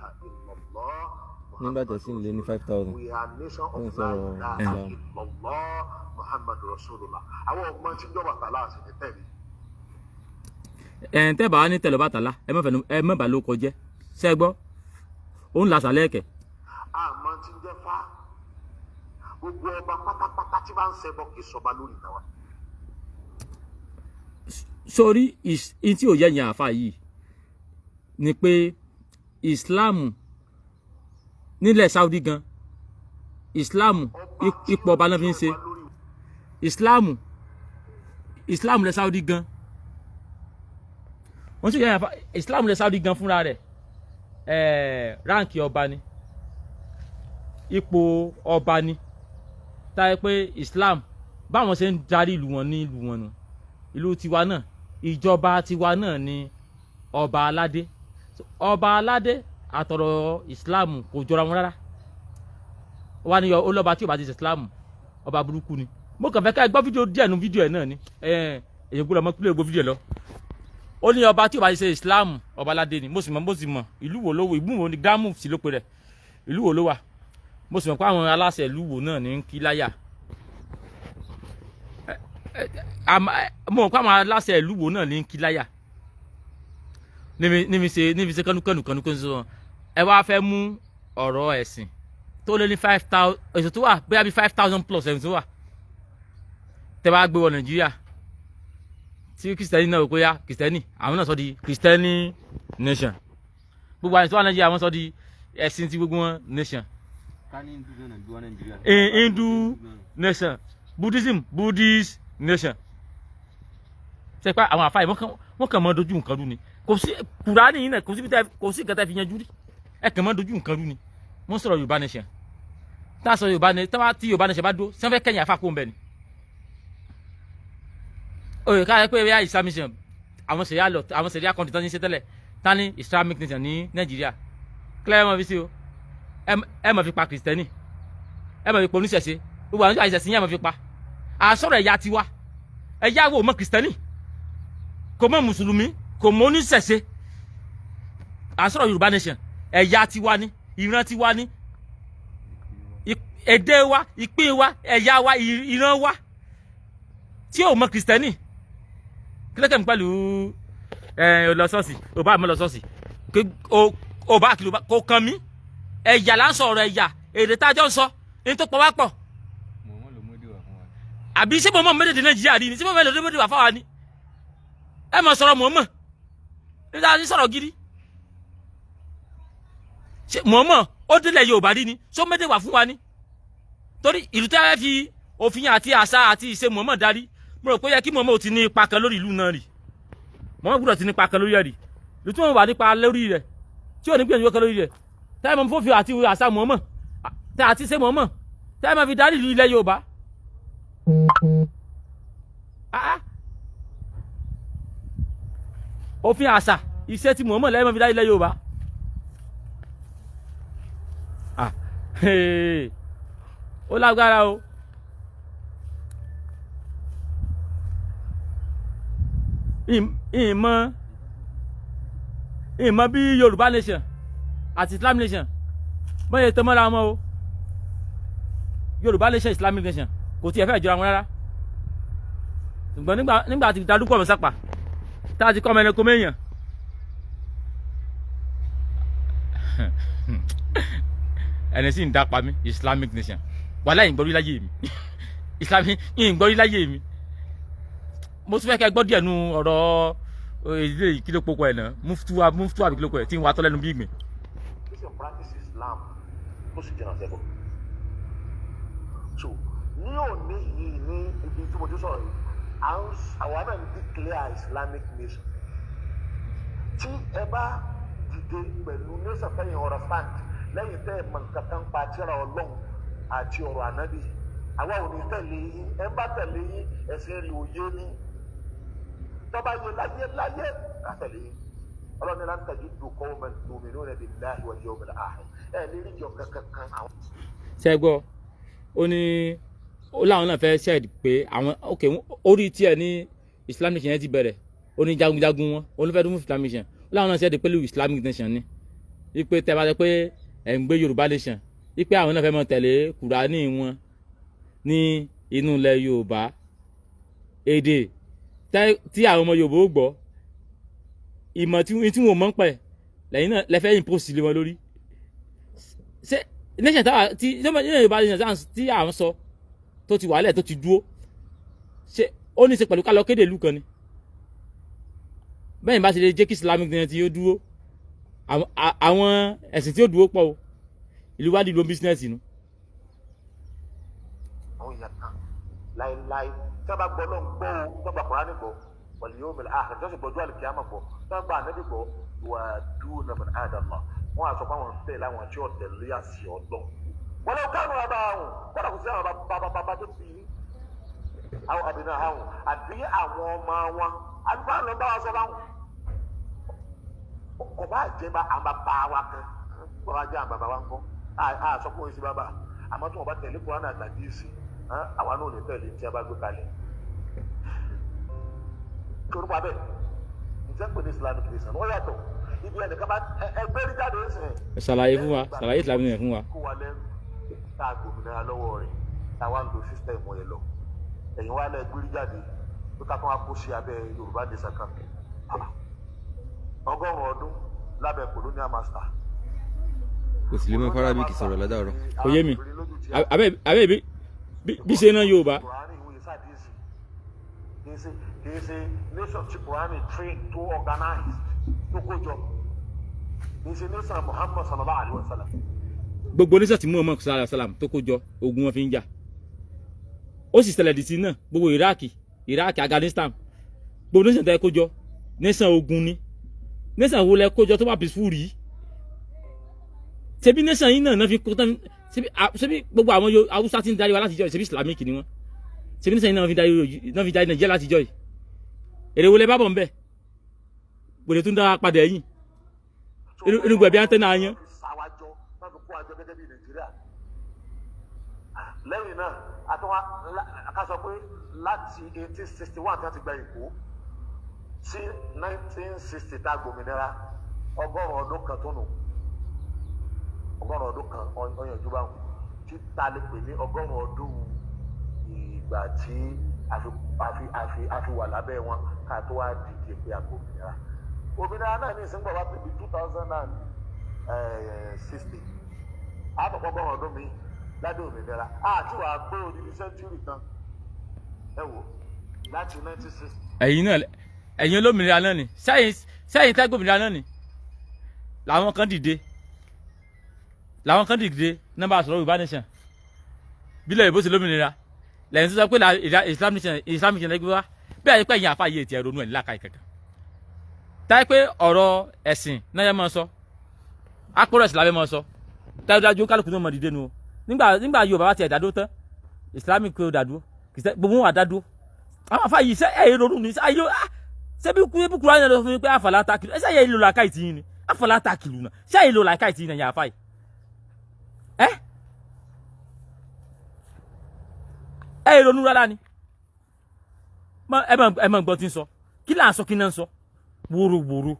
Nígbà tó sì ń lé ní 5,000. We are nation of Wọ́n la sọ̀rọ̀ ilaha Islam. illallah Muhammadu Rasulullah. Àwọn ọgbọ́n tí ń jọba tàlá àti ní tẹ̀lé. Ẹ̀ ń tẹ́ bá wá ní tẹ̀lé Ọbàtálá, ẹ má fẹnu ẹ má bà ló kọjẹ́. Ṣe gbọ́, òun là sàlẹ̀ ẹ̀kẹ́. Àmọ́ tí ń jẹ́ fá, gbogbo ọba pátápátá tí bá ń ṣẹbọ kì í sọba lórí ìtawà. Sórí ìyí tí ò yẹ yẹn àfa yìí ni pé Islam nílẹ̀ Saudi gan, Islam ipò ọba náà fi ń ṣe Islam. Islam lẹ Saudi gan, wọ́n sì yẹ yẹn àfa. Islam lẹ Saudi gan fúnra rẹ̀, rank ọba ni, ipò ọba ni. Táyé pé Islam báwọn ṣe ń darí ìlú wọn ní ìlú wọn nù. Ìlú tiwa náà, ìjọba tiwa náà ni ọba aládé. So, ọba aládé àtọ̀rọ̀ Islam kò jọra wọn rárá. Wá ní ọlọ́ba tí ò bá ti ṣe Islam, ọba burúkú ni. Mo kàn fẹ́ ká ẹ gbọ́ fídíò díẹ̀ nu fídíò ẹ̀ náà ni. Èyí gbọ́dọ̀ mọ pílẹ̀ gbọ́ fídíò ẹ̀ lọ. Ó ní ọba tí ò bá ti ṣe Islam, ọba aládé ni. Mo sì mọ̀ ìlú wo ló wò, ìlú wo ni gírámù sí ló pe rẹ̀, ìlú wo ló wà. Mo sì mọ̀ pé àwọn aláṣẹ ìlú wo náà ní kí láyà. Mo mọ̀ pé àwọn aláṣẹ ìlú wo náà ní kí láyà níbi ṣe kánúkánú kánú kánú sọ. Ẹ wá fẹ́ mú ọ̀rọ̀ ẹ̀sìn tó lé ní 5,000, èso tó wà bóyá bí 5,000 plus ẹ̀sìn tó wà tẹ́ bá gbé wọ Nàìjíríà, tí Kristẹni náà wò pé yá Kristẹni, àwọn náà sọ di Kristẹni nation. Gbogbo àwọn tó wà Nàìjíríà, wọ́n sọ di ẹ̀sìn ti gbogbo wọn, nation. Ká ní Hindu náà bí wọ́n Nàìjíríà. Hindu nation, Buddhism, Buddhist nation. Ṣe pé àwọn àfáà yìí, wọ́n kàn mọ́ dojú nǹkan rú ni. Kò sí Kùránì yìí náà, kò sí bí kò sí nǹkan tẹ́ fi yanjú rí. Ẹ kàn mọ́ dojú nǹkan rú ni. Wọ́n sọ̀rọ̀ Yorùbá nation, tá a sọ Yorùbá nation, tí Yorùbá nation bá dó sẹ́fẹ́ kẹ́yìn àfáà kó ń bẹ̀ ni. Oyè ká yẹ pé ẹ̀yà Islamic nation, àwọn sẹ̀ríà lọ, àwọn sẹ̀ríà country tán ní ṣe tẹ́lẹ̀, tá ní Islamic nation ní Nàìjíríà, kílẹ̀ ẹ mọ̀ fi sí o. Ẹ mọ̀ fi pa Kìrìsìtẹ́nì, ẹ mọ̀ fi pa oníṣẹ̀ṣe, gbogbo àwọn àìsẹ̀sìn yẹn mọ̀ fi pa. Àsọ̀rọ̀ ẹ̀yà tiwa, ẹ̀yà wo mọ̀ Kìrìsìtẹ́nì, kò mọ̀ Mùsùlùmí, kò mọ̀ oníṣẹ̀ṣe. Àsọ̀rọ̀ Yorùbá nation, ẹ̀yà tiwa ni, ìran tiwa ni, èdè wa, ìpín wa, ẹ̀yà wa, ìran wa tí ò mọ̀ Kìrìsìtẹ́nì. Kílẹ̀kẹ̀ mi pẹ̀lú ẹ lọ ṣọ́ọ̀ṣì, ò bá mi lọ ṣọ́ọ̀ṣì, ò bá kìlọ̀ kò kàn mí. Ẹ̀yà là ń sọ̀rọ̀, ẹ̀yà, èdè tá a jọ ń sọ ní tó pọ̀ wá pọ̀. Mọ̀ wọ́n ló mọ́dé wà fún wa. Àbí ṣé mo mọ̀ méjèèjì Nàìjíríà rí ni? Ṣé mo mọ̀ méjèèjì wà fáwa ni? Ẹ mọ̀ sọ̀rọ̀ mọ̀ mọ̀ nígbà tí sọ̀rọ̀ gidi, ṣé mọ̀ mọ̀ ó délẹ̀ Yorùbá rí ni? Ṣó méjèèjì wà fún wa ni? Torí ìlú tí a fẹ́ fi òfin àti àṣà àti ìṣe mọ̀mọ́ darí, mo rò pé ó yẹ kí mọ̀mọ́ ò ti ní ipa kan lórí ìlú náà rí. Mọ̀mọ́ gbọ́dọ̀ ti ní ipa kan lórí ẹ̀ rí. Ìlú tí wọ́n wà nípa lórí rẹ̀, tí ò ní gbìyànjú kan lórí rẹ̀, táyà mọ̀ fòfin àti àṣà mọ̀mọ́ àti ìṣe mọ̀mọ́ táyà mọ̀ fi darí ìlú ilẹ̀ Yorùbá. Ah, ah. Òfin, àṣà, iṣẹ́ tí mọ̀mọ́ lẹ́yìn mọ̀ fi darí ilẹ̀ Yorùbá. Ah, hey. Ó lágbára o. Ìmọ̀ bí Yorùbá nation àti Islam nation bọ́yẹ̀ tẹ́ mọ́ra wọn o. Yorùbá nation, Islamic nation, kò tiẹ̀ fẹ́ jọra wọn rárá. Ṣùgbọ́n nígbà tí darúgbó ọ̀mọ̀ sápà tá a ti kọ́ ọmọ ẹni kó méyàn, ẹni sì ń dápa mi. Islamic nation, wàhálà ìgbọ́rí láyé mi, Islamic ìgbọ́rí láyé mi. Mo tún fẹ́ kẹ́ gbọ́ díẹ̀ nu ọ̀rọ̀ ilé ìkìlọ̀ pọ̀ ẹ̀ náà, muftuwa muftuwa àbí kìlọ̀ pọ̀ ẹ̀ tí ń wà tọ́lẹ́nu bí ìgbìn. Tó sì ń practice Islam, tó sì jìnnà sẹ́bọ̀. So ní òní yìí, ní ibi tí mo ti sọ̀rọ̀ yìí, àwa náà ń declare Islamic nation. Tí ẹ bá dìde pẹ̀lú nation fẹ́yìn understand, lẹ́yìn tẹ́ ẹ mọ̀ nǹkan kan pa tírà Ọlọ́run àti ọ̀rọ̀ ànábì, àwa ò ní tẹ̀lé yín. Ẹ bá tẹ̀lé yín, ẹ̀sìn rí òye ní tọ́ba yẹ láyé láyé ká tẹ̀lé yín. Ọlọ́run ní lan tajidu qawman yu'minuna billahi wal yawmil akhir, ẹ̀ lérí jọ kankan kan àwọn. Ṣe gbọ́, ó ní ó láwọn náà fẹ́ ṣe pé àwọn, ok, orí tiẹ̀ ní Islamic nation yẹn ti bẹ̀rẹ̀. Ó ní jagunjagun wọn, ó ní fẹ́ dún fún Islamic nation. Ó láwọn náà ṣe pẹ̀lú Islamic nation ni wípé tẹ́ bá sọ pé ẹ̀ ń gbé Yorùbá nation, wípé àwọn náà fẹ́ mọ tẹ̀lé Kùránì wọn ní inú ilẹ̀ Yorùbá, èdè tí àwọn ọmọ Yorùbá ó gbọ́, ìmọ̀ tí wọn mọ̀ ń pẹ̀ lẹ́yìn náà lẹ́fẹ̀ẹ́ impose lé wọn lórí. Ṣé nation táwa tí Yorùbá nation tí à ń sọ tó ti wàhálẹ̀ tó ti dúró, ṣé ó ní í ṣe pẹ̀lú ká lọ kéde ìlú kan ni? Bẹ́ẹ̀ bá ti lè jẹ́ kí Islamic nation tí yóò dúró, àwọn ẹ̀sìn tí yóò dúró pọ̀ o, ìlú wa dìlú business nu. Àwọn èèyàn kan láéláé tí wọ́n bá gbọ́ lọ́n gbọ́ o, tí wọ́n bá Kùránì gbọ́, wal yawmil akhir, tí wọ́n sì gbọ́jú àlùkìyámà gbọ́, tí wọ́n gba ànábì gbọ́, yuwadduna man hada Allah, wọ́n á sọ pé àwọn tẹ̀lé àwọn tí ó tẹ̀lé àṣì ọlọ́ wọn lọ kánú àbá àwọn kọ́dà kò sí àwọn bàbá bàbá tó bí àwọn àbínú àwọn àbí àwọn ọmọ wọn. Àlùfáà ló ń bá wa sọ báwọn kò bá jẹ́ bá àwọn bàbá wa kan, bá wa jẹ́ àwọn bàbá wa ń kọ́ a sọ pé òun ṣe bàbá, àmọ́ tí wọ́n bá tẹ̀lé Kùránì àtàdé sí, àwa náà ò ní tẹ̀lé tí a bá gbé kalẹ̀. Torúkọ abẹ́ ǹjẹ́ pé ní Islamic nation wọ́n yàtọ̀ ibi ẹnìkan bá ẹgbẹ́ rí jáde ń sìn. Ẹ ṣàlàyé fún wa, ṣàlàyé Islamic nation fún wa. Kó wa lẹ́rù tá a gbòmìnira lọ́wọ́ rẹ̀, tá a wá ń lo system yẹn lọ, ẹ̀yin wá lẹ́ gbérí jáde pé ká tún wá kó sí abẹ́ Yorùbá nation kan, 100 ọdún lábẹ́ colonial master. Kò sì lè mọ farabic sọ̀rọ̀ látàárọ̀. Kò yé mi. Abẹ́ bí ṣe ná Yorùbá. Kùránì ìwé sàdísì kìí ṣe nation tí Kùránì train tó organize tó kó jọ. Kì í ṣe nation Muhammad sallallahu alayhi wa sallam. Gbogbo nation tí Muhammad sallallahu alaihi wasallam tó kó jọ, ogun wọn fi ń jà. Ó sì ṣẹlẹ̀ dìtì náà, gbogbo Iraq, Afghanistan, gbogbo nation tẹ́ kó jọ, nation ogun ni. Nation wo lẹ kó jọ tó wà peaceful rí? Ṣebí nation yìí náà fi kó tán? Ṣebí gbogbo àwọn Haúsá tí ń darí wa látijọ́, ṣebí Islamic ni wọ́n? Ṣebí nation yìí náà fi darí, náà fi darí Nàìjíríà látijọ́ yìí? Èrè wo lẹ bá bọ̀ ń bẹ̀? Gbèrè tún dára padà ẹ̀yìn irúgbẹ̀ bí antenna yẹn. Sàwájọ wọ́n fi kó àjọ gẹ́gẹ́ bí Nàìjíríà. Lẹ́yìn náà, àtúnwá ká sọ pé láti 1861 tí wọ́n ti gba Èkó sí 1960 tá a gbòmìnira, 100 ọdún kan tó nù, 100 ọdún kan ọyànjú báwọn tí ta lè pè ní 100 ọdún ìgbà tí a fi wà lábẹ́ wọn ká tó wá dìde pé a gbòmìnira. Òmìnira náà ní ìsìngbọ̀ wá pé bí 2060 àtọ̀pọ̀ 100 ọdún mi lábẹ́ òmìnira àti wàá pé odidi century kan. Ẹ wò láti 1960. Ẹ̀yin náà, ẹ̀yin olómìnira náà ni, sẹ́yìn tẹ́gbòmìnira náà ni làwọn kan dìde, làwọn kan dìde nọ́mbà sọ̀rọ̀ Yorùbá nation bílẹ̀ ìbò sí lómìnira. Lẹ́yìn tó sọ pé Islam nation, Islamic nation lẹ́gbẹ́ wá bí àyípẹ́. Ẹ̀yin àfa yìí ti ẹ̀ ronú ẹ̀ nílàkà ìkankan táyé pé ọ̀rọ̀ ẹ̀sìn náà yẹ máa sọ, akpọ̀rọ̀ ẹ̀sìn lábẹ́ máa sọ. Dájúdájú, kálukú náà mọ̀ dìde nu o. Nígbà Yorùbá bá tiẹ̀ dádó tán, Islamic kò dádúró, kìsẹ́ gbogbo wọn wà dádúró. Àwọn afa yìí sẹ ẹ̀ ronú ni ayé ṣé bí kú bí kúrò lọ fún mi pé àfàlà ta kìlú ẹ ṣe ayé ìlò làákàyè tì yín ni àfàlà ta kìlú náà, ṣé ayé ìlò làákàyè tì yín náà yà àfa yìí ẹ ronú rárá ni. Ẹ mọ gbọ́ tí ń sọ. Kí là ń sọ? Kí náà ń sọ wóróworó?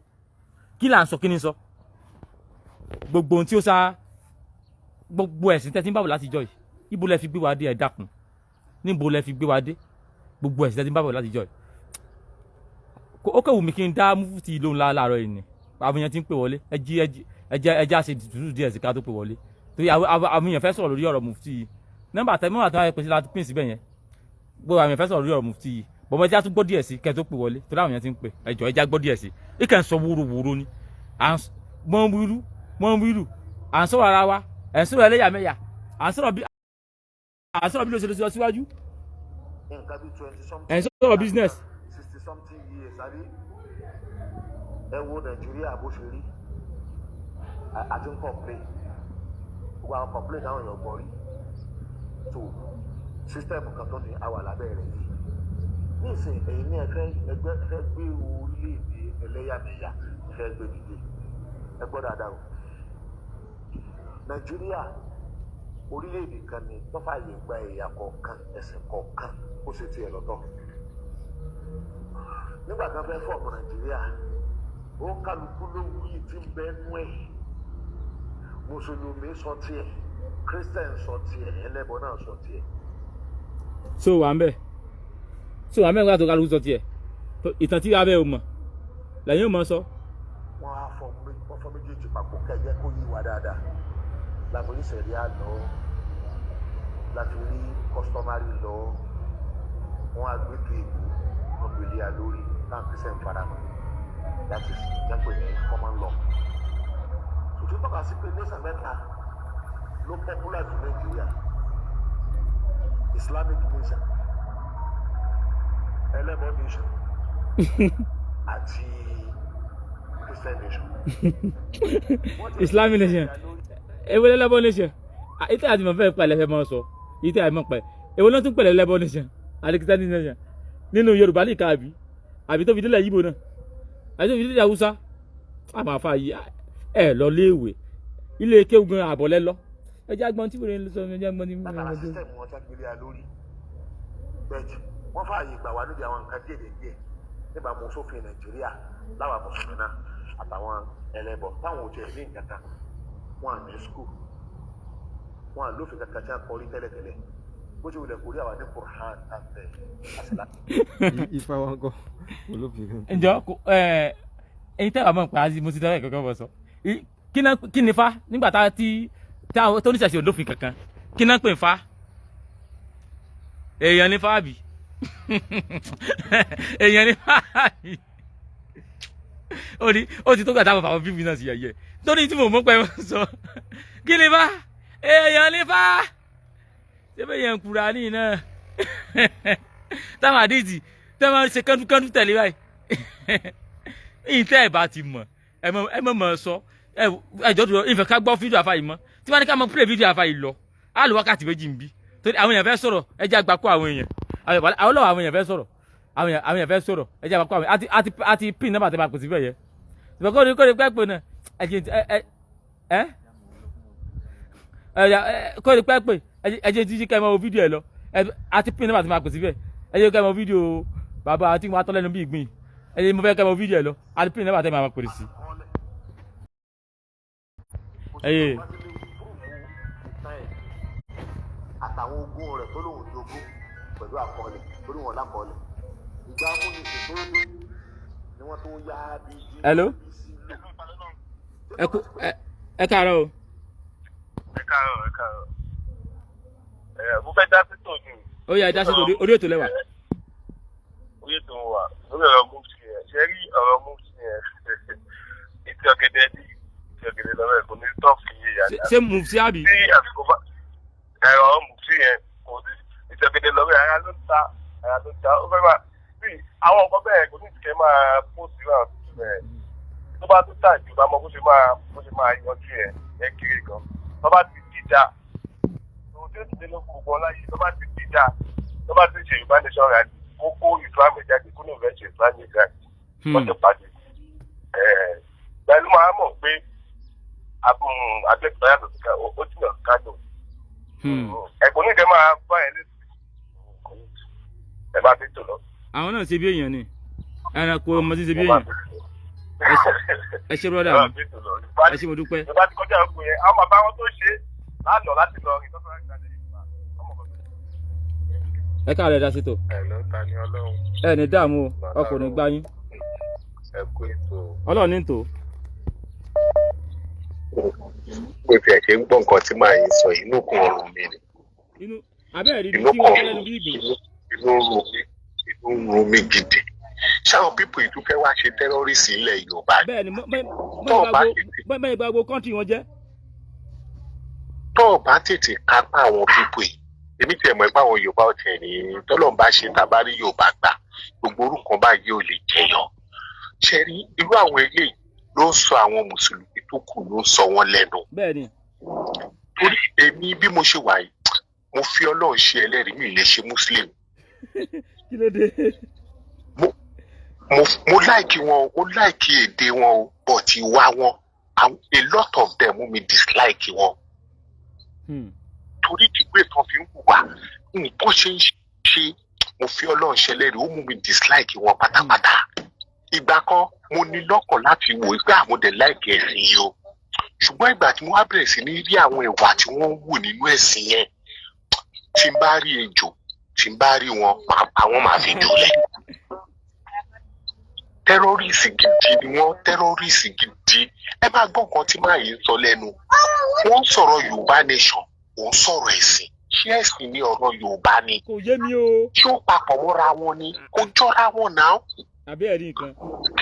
Kí là ń sọ? Kí ni ń sọ? Gbogbo ohun tí ó sá, gbogbo ẹ̀sìn tẹ́tí ń bábọ̀ láti jọ yìí, ibo lẹ fi gbé wa dé? Ẹ dákun, níbo lẹ fi gbé wa dé? Gbogbo ẹ̀sìn tẹ́tí ń bábọ̀ láti jọ yìí, ó kẹ́ wù mí kí n dá mufti lóhùn láàárọ̀ yìí ni. Àwọn èèyàn ti ń pè wọlé. Ẹ jí, ẹ jí, ẹ jẹ́ àṣẹ tútù díẹ̀ sí ká tó pè wọlé, torí àwọn èèyàn fẹ́ sọ̀rọ̀ lórí ọ̀rọ̀ mufti yìí. Nọ́mbà tẹ mọ́wàá tó wáyé pèsè láti pín síbẹ̀ yẹn. Gbogbo àwọn èèyàn fẹ́ sọ̀rọ̀ lórí ọ̀rọ̀ mufti yìí. Bọ̀mọ̀ ẹ jẹ́ àtúgbọ́ díẹ̀ sí kẹ́ tó pè wọlé, torí àwọn èèyàn ti ń pè. Ẹ jọ̀ọ́, ẹ jẹ́ àgbọ́ díẹ̀ sí. Ìkẹ́ ń sọ wúruwúru ni à ń mọ́ ń wíru, mọ́ ń wíru. À ń sọ̀rọ̀ ara wa, ẹ̀ ń sọ̀rọ̀ ẹlẹ́yàmẹ̀yà, à ń sọ̀rọ̀ bí ló ṣe lọ síwájú. Nǹkan bíi 20 something. Ẹ̀ ń sọ̀rọ̀ business. 60 something years àbí? Ẹ wo Nàìjíríà bó ṣe rí. Àti ń complain, gbogbo àwọn complain táwọn èèyàn gbọ́ rí tó system kan tó ní àwà lábẹ́ rẹ̀ yìí nísìnyí. Ẹ̀yin ní ẹ fẹ́ ẹgbẹ́, ẹ fẹ́ gbé orílẹ̀-èdè ẹlẹ́yàmẹ̀yà, ẹ fẹ́ gbé dìde. Ẹ gbọ́ dáadáa o. Nàìjíríà, orílẹ̀-èdè kan ni tó fààyè gba ẹ̀yà kọ̀ọ̀kan, ẹ̀sìn kọ̀ọ̀kan ó ṣe tiẹ̀ lọ́tọ̀. Nígbà kan fẹ́ form Nàìjíríà, ó kálukú ló wí tí ń bẹ nú ẹ̀. Mùsùlùmí sọ tiẹ̀, Christian sọ tiẹ̀, ẹlẹ́bọ náà sọ tiẹ̀. So wà ń bẹ̀, so wà ń bẹ̀ nígbà tó kálukú sọ tiẹ̀. Ìtàn tí abẹ́ ò mọ̀ lẹ́yìn ò mọ̀ sọ. Wọ́n á fọ, wọ́n fọ méjèèjì papọ̀ kẹjẹ kó yí wa dáadáa. Láfi rí sẹ̀ríà lọ, láfi rí customary law. Wọ́n á gbé tó ìbò, wọ́n gbélé a lórí táwọn Christian faramọ́, that is jẹ́pẹ̀ ní common law. Tuntun tọ́ka sí pé nation mẹ́ta ló popular jù Nàìjíríà: Islamic nation, ẹlẹ́bọ nation àti Christian nation. Islamic nation, èwo lẹ́lẹ́bọ nation? Ìtẹ́ àti mọ̀ fẹ́ pẹ̀lẹ́ fẹ́ mọ́ sọ ìtẹ́ àti mọ̀ pẹ̀. Èwo ló tún pẹ̀lẹ́ lẹ́bọ nation àti Christian nation nínú Yorùbá nìkan, àbí tó fi délẹ̀ Yíbo náà, àbí tó fi délẹ̀ Haúsá? Àmọ́ àfa yìí, ẹ lọ léèwé, ilé kéwù gan àbọ̀lẹ́ lọ. Ẹ jẹ́ agbọ́n tí wèrè ń sọ, ẹ jẹ́ agbọ́n tí wèrè ń Látara sọ. System wọn tá gbélé a lórí bẹ́ẹ̀, wọ́n fààyè gbà wá níbi àwọn nǹkan díẹ̀ díẹ̀ níbàámu sófin Nàìjíríà. Láwa mùsùlùmí náà àtàwọn ẹlẹ́bọ táwọn ò tiẹ̀ ní nǹkan kan, wọn à ní school, wọn à lófin kankan tí a kọ rí tẹ́lẹ̀tẹ́lẹ̀. Bó ti wulẹ̀ kórí àwa ní Qur'an àtẹ àṣìlá. Ifá wa ń kọ́ olófin kan. Ǹjọ́ ẹ ẹyin tẹ́ wàá mọ̀ pé azi mo ti tẹ́lẹ̀ kankan bọ̀ sọ. Kí ni fa nígbà tá tí tó níṣẹ̀ṣe olófin kankan? Kí náà pè ń fa? Èèyàn ní fa àbí? Èèyàn ní fa àbí? Ó ní ó ti tó gbà táwọn fàwọn fífi náà sí yẹ̀yẹ́ torí tí mo mọ̀ pé sọ kí ni bá èèyàn ní fá ṣé bẹ́ẹ̀ yẹn kura ní náà táwọn àdìsí tẹ́ máa ń ṣe kẹ́ńdúkẹ́ńdú tẹ̀lé báyìí. Ìyìn tẹ́ ẹ̀ bá ti mọ̀, ẹ mọ̀ mọ̀ sọ. Ẹ jọ́ tó ìfẹ́ ká gbọ́ fídíò àfa yìí mọ́. Tí wọ́n ní ká mọ play fídíò àfa yìí lọ, á lò wákàtí 2 ń bí, torí àwọn èèyàn fẹ́ sọ̀rọ̀. Ẹ jẹ́ àgbà kó àwọn èèyàn, àwọn lọ́wọ́, àwọn èèyàn fẹ́ sọ̀rọ̀, àwọn èèyàn fẹ́ sọ̀rọ̀. Ẹ jẹ́ àgbà kó àwọn àti pin nọ́mbà tẹ́ máa pèsè bẹ́ẹ̀ yẹ ìfẹ́ kó ní kó ní pẹ́ pé náà. Ẹ jẹ́ ẹ ẹ ẹ kó ní pẹ́ pé ẹ jẹ́ jíjí ká ẹ máa wo fídíò ẹ lọ. Àti pin nọ́mbà tẹ́ máa pèsè bẹ́ẹ̀. Ẹ jẹ́ ká ẹ máa wo fídíò bàbá àti wọn atọ́lẹ́nu bí ìgbín. Ẹ jẹ́ mo fẹ́ ká ẹ máa wo fídíò ẹ lọ. Àti pin nọ́mbà tẹ́ máa pèsè sí. Ẹyẹ. Àtàwọn ogún rẹ̀ tó lóun jogún pẹ̀lú àkọọ́lẹ̀ torí wọn lákọọ́lẹ̀ ìgbà amúnisìn tó dé ni wọ́n tó yá bí jí. Hello? Ẹ kú ẹ káàárọ̀ o. Ẹ káàárọ̀, ẹ káàárọ̀. Ẹ mo fẹ́ dá sí tòní. Ó yá, ẹ dá sí orí ètò lẹ́wà. Orí ètò wà lórí ọ̀rọ̀ mufti yẹn. Ṣé rí ọ̀rọ̀ mufti yẹn, ìtì ọ̀gẹ̀dẹ̀ ní ìtì ọ̀gẹ̀dẹ̀ lọ́wọ́ ẹ̀, kò ní tọ́ọ̀fù yìí yàrá. Ṣé mufti àbí? Tí àsìkò bá ẹ̀rọ mufti yẹn kò ní ìtì ọ̀gẹ̀dẹ̀ lọ́wọ́ ẹ̀, ara ló ń ta, ara ló ń ta. Ó fẹ́ máa bí àwọn nǹkan bẹ́ẹ̀, kò ní ìtìkẹ́ máa post náà bẹ́ẹ̀. Tó bá tó tà jù bá mọ bó ṣe máa yanjú yẹn yẹn kiri gan. Tó bá ti dìjà ohun tí ó ti dé ló gbogbo ọlá yìí, tó bá ti dìjà, tó bá ti ṣe ìbánisọ̀rọ̀ àti kókó ìsìlámù jáde kó lóun fẹ́ ṣe ìsìlámù jáde, wọ́n ti pàdé pẹ̀lú máa mọ̀ pé Abẹ́òkúta yàtọ̀ sí ó jìnnà sí Kánò. Ẹ̀kọ́ ní ìkẹ́ máa bá ẹ létí, ẹ bá fi tò lọ. Àwọn náà ṣe bí èèyàn ni, ẹranko ọmọ tí ń ṣe bí èèyàn. Ẹ ṣe, brother mi, ẹ ṣe, mo dúpẹ́. Ìjọba ti kọjá òkú yẹn, àwọn bàbá wọn tó ṣe lánàá láti lọ rìn tọ́sán láti jáde Yorùbá. Ẹ káàárọ̀, ẹ dá sí tò. Ẹ ló ta ni Ọlọ́run. Ẹ ní dààmú o, ọkùnrin gbá yín. Ẹ kú ètò. Ọlọ́run ní tò. Bó tiẹ̀ ṣe ń gbọ́ nǹkan tí màá yín sọ, inú kan ọ̀rùn mi ni. Inú abẹ́rẹ́ rí Inú tí wọ́n kan lẹ́nu bí ìgbín. Inú run mi, inú run mi gidi. Ṣáwọn people yìí tún fẹ́ wá ṣe terrorist ilẹ̀ Yorùbá ni? Bẹ́ẹ̀ ni. Tó o bá Mẹ́rin gbàgbó country wọn jẹ́. Tó o bá tètè kápá àwọn people yìí, èmi tiẹ̀ mọ̀ pé àwọn Yorùbá ọ̀tẹ̀ ní tọ́lọ́run bá ṣe tàbá rí Yorùbá gbà, gbogbo orúkọ báyìí ò lè jẹyọ. Ṣe rí irú àwọn eléyìí ló ń sọ àwọn mùsùlùmí tó kù, ló ń sọ wọn lẹ́nu. Bẹ́ẹ̀ ni. Torí èmi bí mo ṣe wà yìí, mo fi Ọlọ́run ṣe ẹlẹ́rìí, mi ì lè ṣe muslim. Kí ló dé? Mo like wọn o, mo like èdè wọn o, but ìwà wọn, a lot of them mú mi dislike wọn. Torí ìwé kan fi ń hùwà, nǹkan ṣe ń ṣe, mo fi Ọlọ́run ṣẹlẹ́rìí, ó mú mi dislike wọn pátápátá. Ìgbà kan mo ní lọ́kàn láti wò ó pé àwọn dẹ̀ like ẹ̀sìn yìí o, ṣùgbọ́n ìgbà tí mo wá bẹ̀rẹ̀ sí ní rí àwọn ìwà tí wọ́n ń hù nínú ẹ̀sìn yẹn, tí n bá rí ejò, tí n bá rí wọn, máa pa wọ́n, máa fi jòlẹ̀. Terrorist gidi ni wọ́n, terrorist gidi. Ẹ máa gbọ́ nǹkan tí máa yìí ń sọ lẹ́nu. Wọ́n ń sọ̀rọ̀ Yorùbá nation, òun sọ̀rọ̀ ẹ̀sìn. Ṣé ẹ̀sìn ni ọ̀rọ̀ Yorùbá ni? Kò yé mi o. Ṣé ó papọ̀ mọ́ra wọn ni? Kò jọra wọn náà. Àbí ẹ̀rí nǹkan.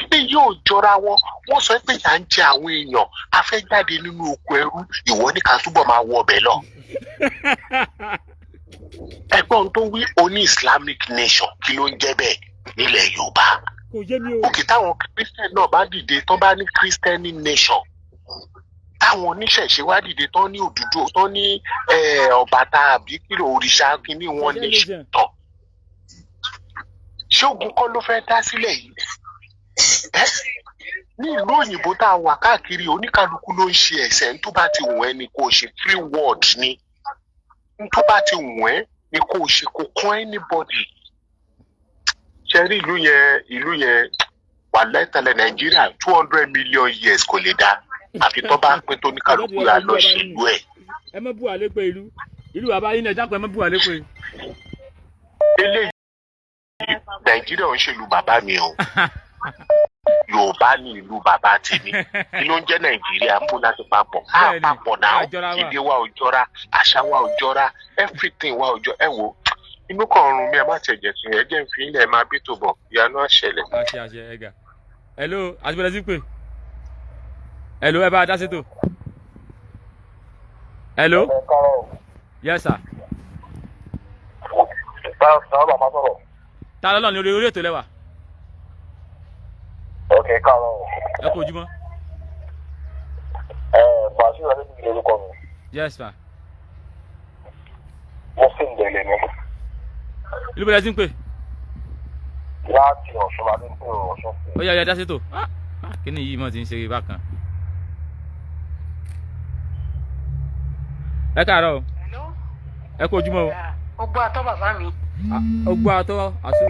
Kí yóò jọra wọn? Wọ́n sọ pé ìyà ń jẹ àwọn èèyàn, a fẹ́ jáde nínú oko ẹrú, ìwọ ní ká túbọ̀ máa wọ ọbẹ̀ lọ. Ẹ̀gbọ́n tó wí oní Islamic nation, kí ló ń jẹ́ bẹ́ẹ̀ nílẹ̀ Yorùbá? Kò yé mi o. Òkè táwọn Christian náà bá dìde tán, bá ní Christian nation, táwọn oníṣẹ̀ṣe wá dìde tán ní Òdùdú tán ní Ọbàtà àbí kìlọ̀ òrìṣà kínní wọn nation tán, ṣé ogun kọ́ ló fẹ́ dá sílẹ̀ yìí? Ẹ́, ní ìlú òyìnbó tá a wà káàkiri, oníkálukú ló ń ṣe ẹ̀sẹ̀ tó bá ti wù ẹ́ ni kò ṣe. Free world ni. N tó bá ti wù ẹ́ ni kò ṣe, kò kàn anybody. Ṣe rí ìlú yẹn, ìlú yẹn wà lẹ́tẹ̀lẹ̀ Nàìjíríà, 200 million years kò lè dá, àfi tó bá pín tó oníkálukú yà lọ ṣèlú ẹ̀. Ẹ má bú àlẹ́ pé ìlú bàbá yín náà jápọ̀, ẹ má bú àlẹ́ pé. Eléyìí, Nàìjíríà ń ṣèlú bàbá mi o. Yorùbá ní ìlú bàbá tèmi. Kí ló ń jẹ́ Nàìjíríà? Ń bò láti papọ̀ á Bẹ́ẹ̀ni, papọ̀ náà. Àjọra wa. Èdè wa ò jọra, àṣà wa ò jọra, everything wa ò jọ. Ẹ wo, inú kan ọrùn mi, ẹ má tẹ̀jẹ̀ sí ẹ, jẹ́ n fi ilẹ̀ máa bí tó bọ̀, ìyanu àṣẹlẹ̀. Àṣẹ, àṣẹ, ẹ̀gà. Hello, àti bẹ̀rẹ̀ sí pé. Hello, ẹ bá a dá sétò. Hello. Yes sir. Ta lọ́lọ́ ní orí ètò lẹ́wà. Ok, káàárọ̀. Ẹ kú ojúmọ́. Ẹ Bàṣírù Adébíyí lórúkọ mi. Yes sir. Mo sì ń délé mi. Ìlú bẹ̀rẹ̀ sí ń pè. Láti Ọ̀ṣun láti ń pè Ọ̀ṣun sí. Ó yá yá, dá sétò. Ah, ah, kíni yìí mọ̀ ti ń ṣe bákan. Ẹ káàárọ̀ o. Hello. Ẹ kú ojúmọ́ o. Ó gbọ́ àtọ́ bàbá mi. Ah, ó gbọ́ àtọ́ àṣù.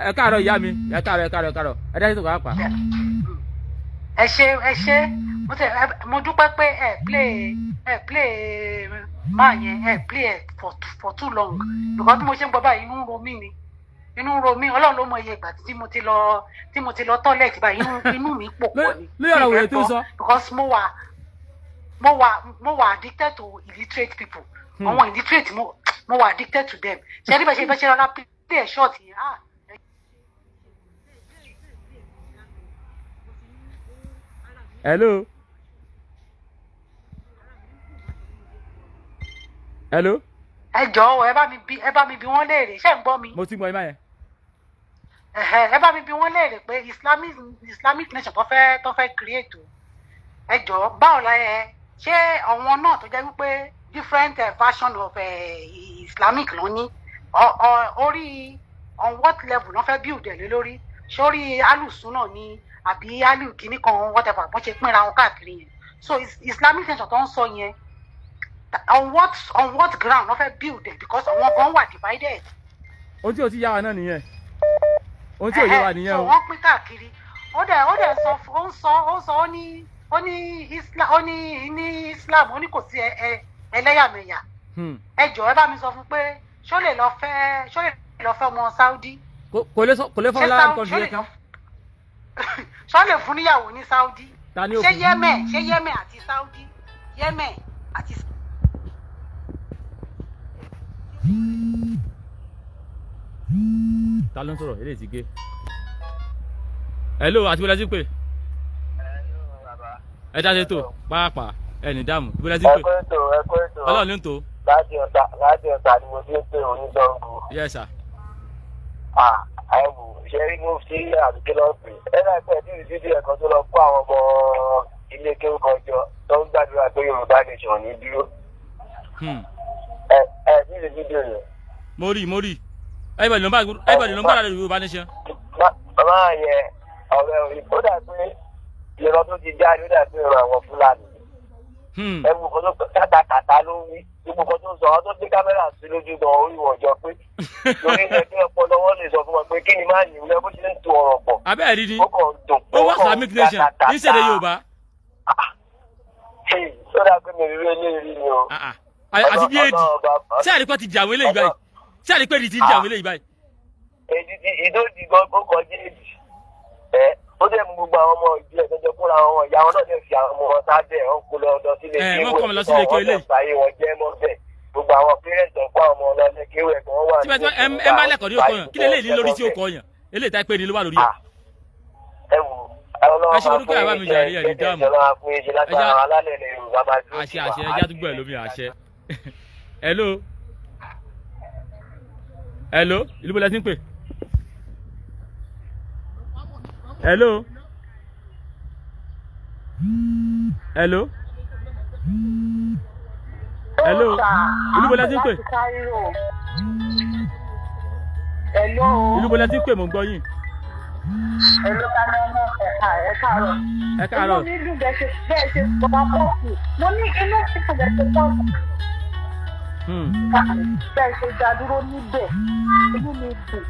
Ẹ káàárọ̀ ìyá mi, ẹ káàárọ̀, ẹ káàárọ̀, ẹ káàárọ̀. Ẹ dá sétò pàápàá. Ẹ ṣé, ẹ ṣé. Mo tẹ mo dúpẹ́ pé ẹ play máa yẹn, ẹ play ẹ for too long, because bí mo ṣe ń gbọ́ báyìí, inú ń ro mí ni, inú ń ro mí. Ọlọ́run ló mọ iye ìgbà tí mo ti lọ toilet báyìí. Inú mi pò pọ̀ ni. Lórí ọ̀rọ̀ wèrè tó ń sọ. Because mo wà addicted to illiterate people. Àwọn illiterate, mo wà addicted to them. Ṣe ní bẹ́ẹ̀ ṣe rọra play ẹ̀ short yẹn, ah. Hello, hello. Ẹ jọ̀ọ́, ẹ bá mi bi wọ́n léèrè. Ṣé ń gbọ́ mi? Mo ti gbọ́ ẹ má yẹn. Ẹ̀hẹ̀, ẹ bá mi bi wọ́n léèrè pé Islamic nation tó fẹ́ create o, ẹ jọ̀ọ́, báwo la ẹ ṣé àwọn náà tó jẹ́ wípé different version of Islamic ló ní orí, on what level ló fẹ́ build ẹ̀ lé lórí? Sórí alùsùn náà ni àbí alu kìíní kan, whatever, bọ́n ṣe pínra wọn káàkiri yẹn. So Islamic nation tó ń sọ yẹn, on what ground ló fẹ́ build ẹ̀? Because àwọn kan wà divided. Ohun tí o ti yá wa náà nìyẹn, ohun tí ò yé wa nìyẹn So o. wọ́n pín káàkiri. Ó dẹ̀ sọ, ó ń sọ, ó ní Islam, ó ní Islam, ó ní kò sí ẹlẹ́yàmẹ̀yà. Ẹ jọ̀ọ́, ẹ bá mi sọ fún pé ṣó lè lọ fẹ́ ọmọ Saudi? Kò lè sọ, kò lè fọ́ Ṣé lára Saudi nǹkan ṣó ju lè kan. Ṣó lè fún níyàwó ní Saudi? Ta ni ó Ṣé fún? Yemen, ṣé Yemen àti Saudi, Yemen àti Ta ló ń sọ̀rọ̀? Eléyìí ti gé. Hello, àti bọ́lá sí pé ẹ dá sétò pàápàá, ẹnì dààmú bọ́lá sí Ẹ pé. kú ètò, ẹ kú ètò. Ọlọ́run ló ń tó. Láti Ọ̀tà ni mo ti ń pè, onídọ́ngù. Yes sir. Ẹ wò, ṣe rí mufti àdúgbò lọ pè ẹ láìpẹ́ tí ìlú fídíò ẹ̀kan tó lọ kó àwọn ọmọ ilé kéwú kan jọ tó ń gbàdúrà pé Yorùbá nation ní dúró. Ẹ ẹ tí ìlú fídíò yẹn. Mo rí, mo rí. Everybody ló ń bá Yorùbá nation. Bàbá yẹn, ọ̀rẹ́ òní, ó dà pé ìran tó ti jáde, ó dà pé ìran àwọn Fúlàní. Ẹ wo nǹkan tó kàtàkàtà ló ń wí, gbogbo nǹkan tó ń sọ, àwọn tó gbé kámẹ́rà sí lójú gan orí wọn jọ pé lórí ẹgbẹ́ ọpọlọ wọn lè sọ fún wọn pé kí ni máa yìí wúlẹ̀ bó ṣe ń to ọ̀rọ̀ pọ̀. Abẹ́ẹ̀ rí ni. Ó kàn ń dùn. Ó wá Islamic nation ní sèdè Yorùbá. Ó dà pé mi rí eléyìí ni o. Ah, ah. Àti bí èdè ṣé àdìpẹ́ ti jà àwọn eléyìí báyìí? Ṣé àdìpẹ́ ti jà àwọn eléyìí báyìí? Èdè ti ìdójì gan, ó kọjá èdè ẹ, ó dẹ̀ mú gbogbo àwọn ọmọ ìbílẹ̀ tó jẹ́ kóra àwọn ìyá wọn náà dẹ̀ fi àwọn ọmọ wọn sábẹ́ wọn kó lọ sílé. Ẹ, wọ́n kọ́ wọn lọ sílé kéwú Wọ́n dẹ̀ eléyìí. fàyè wọn jẹ́ mọ́ bẹ́ẹ̀. Gbogbo àwọn parents tó kó àwọn ọmọ lọ sílé kéwú ẹ̀ wọ́n wà. Tí wọ́n ẹ má lẹ́kọ̀ọ́ ní òkò yàn, kí lè ní lórí tí ó kọ yàn eléyìí tá pé ní ló wà lórí ẹ̀. Ẹ wò, Ọlọ́run Ẹ ṣe máa orúkọ fún yàrá yín mi ṣe jàre, ẹ̀ ní dáàmú. Ọlọ́run á fún yín ṣe lágbára. Alálẹ̀ ilẹ̀ Yorùbá máa dúró Àṣẹ. tì wá. Àṣẹ, ẹjá tó gbọ́ ẹ̀ lómi àṣẹ. Hello, hello, ìlú bọ́lá ti ń pè? Hello, hello, hello, ìlú bọ́lá ti ń pè? Hello. Ìlú bọ́lá ti ń pè? Mò ń gbọ́ yín. Hello, Kánọ́nà, ẹ̀ka ẹ̀ káàárọ̀. Ẹ káàárọ̀. Inú mi dùn bẹ́ẹ̀ ṣe bàbá pọ́ọ̀kì. Mo ní inú mi dùn bẹ́ẹ̀ ṣe pọ́ọ̀kì. Bẹ́ẹ̀ ṣe dá dúró níbẹ̀. Inú mi dùn.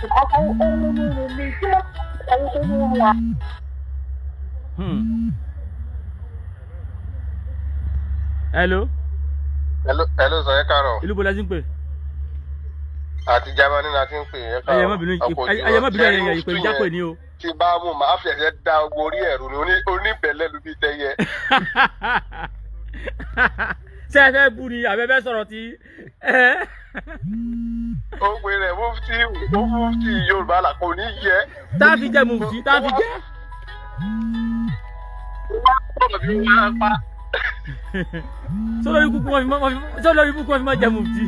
Ìkọ́kọ́ ó múnú mi tí mo ẹ̀rù tó mú wa. Hello. Hello, hello sir, ẹ káàárọ̀. Ìlú bọ́lá ti ń pè? Àti Germany la ti ń pè, ẹ káàárọ̀. Ẹyẹ má bínú. Ọkọ̀ ojú Ẹyẹ má bínú. wa. Ẹyẹ ìpè Ṣé ìjápè rí ní o. Tí bá mú màá fi ẹ̀jẹ̀ da ogun orí ẹ̀rù ni oníbẹ̀lẹ̀ lu bí tẹ́yẹ. Ṣé ẹ fẹ́ bú ni àbẹ fẹ́ sọ̀rọ̀ tí ẹ? Ó pe rẹ̀ mufti, ó mufti Yorùbá là kò ní yẹ. Tá a fi jẹ́ mufti, tá a fi jẹ́. Sọlọ́rí kúkú wọn fi mọ́ sọlọ́rí kúkú wọn fi mọ́ jẹ mufti.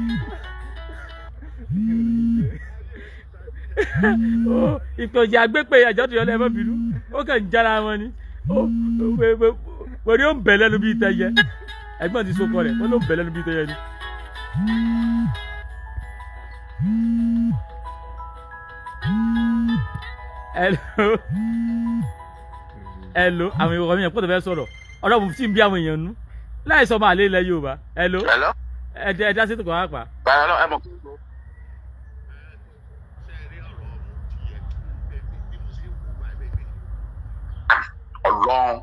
Ìpè òjì àgbépè ẹ̀jọ́ tó yọ lẹ́ẹ̀ mọ́ bínú, ó kàn ń jára wọn ni. Wẹ̀rí ó ń bẹ̀ lẹ́nu bíi tẹyẹ. Ẹ̀gbọ́n ti sokọ rẹ̀, wọ́n ló ń bẹ̀ lẹ́nu bíi tẹyẹ ni. Hello, hello, àwọn èèyàn mi yẹn pọ̀ tó fẹ́ sọ̀rọ̀ ọ̀rọ̀ mufti ń bí àwọn èèyàn nú láì sọ máa lé ilẹ̀ Yorùbá. Hello. Hello. Ẹ dá sí ètò kan wá pa. Bàrà lọ ẹ mọ̀. Ọlọ́run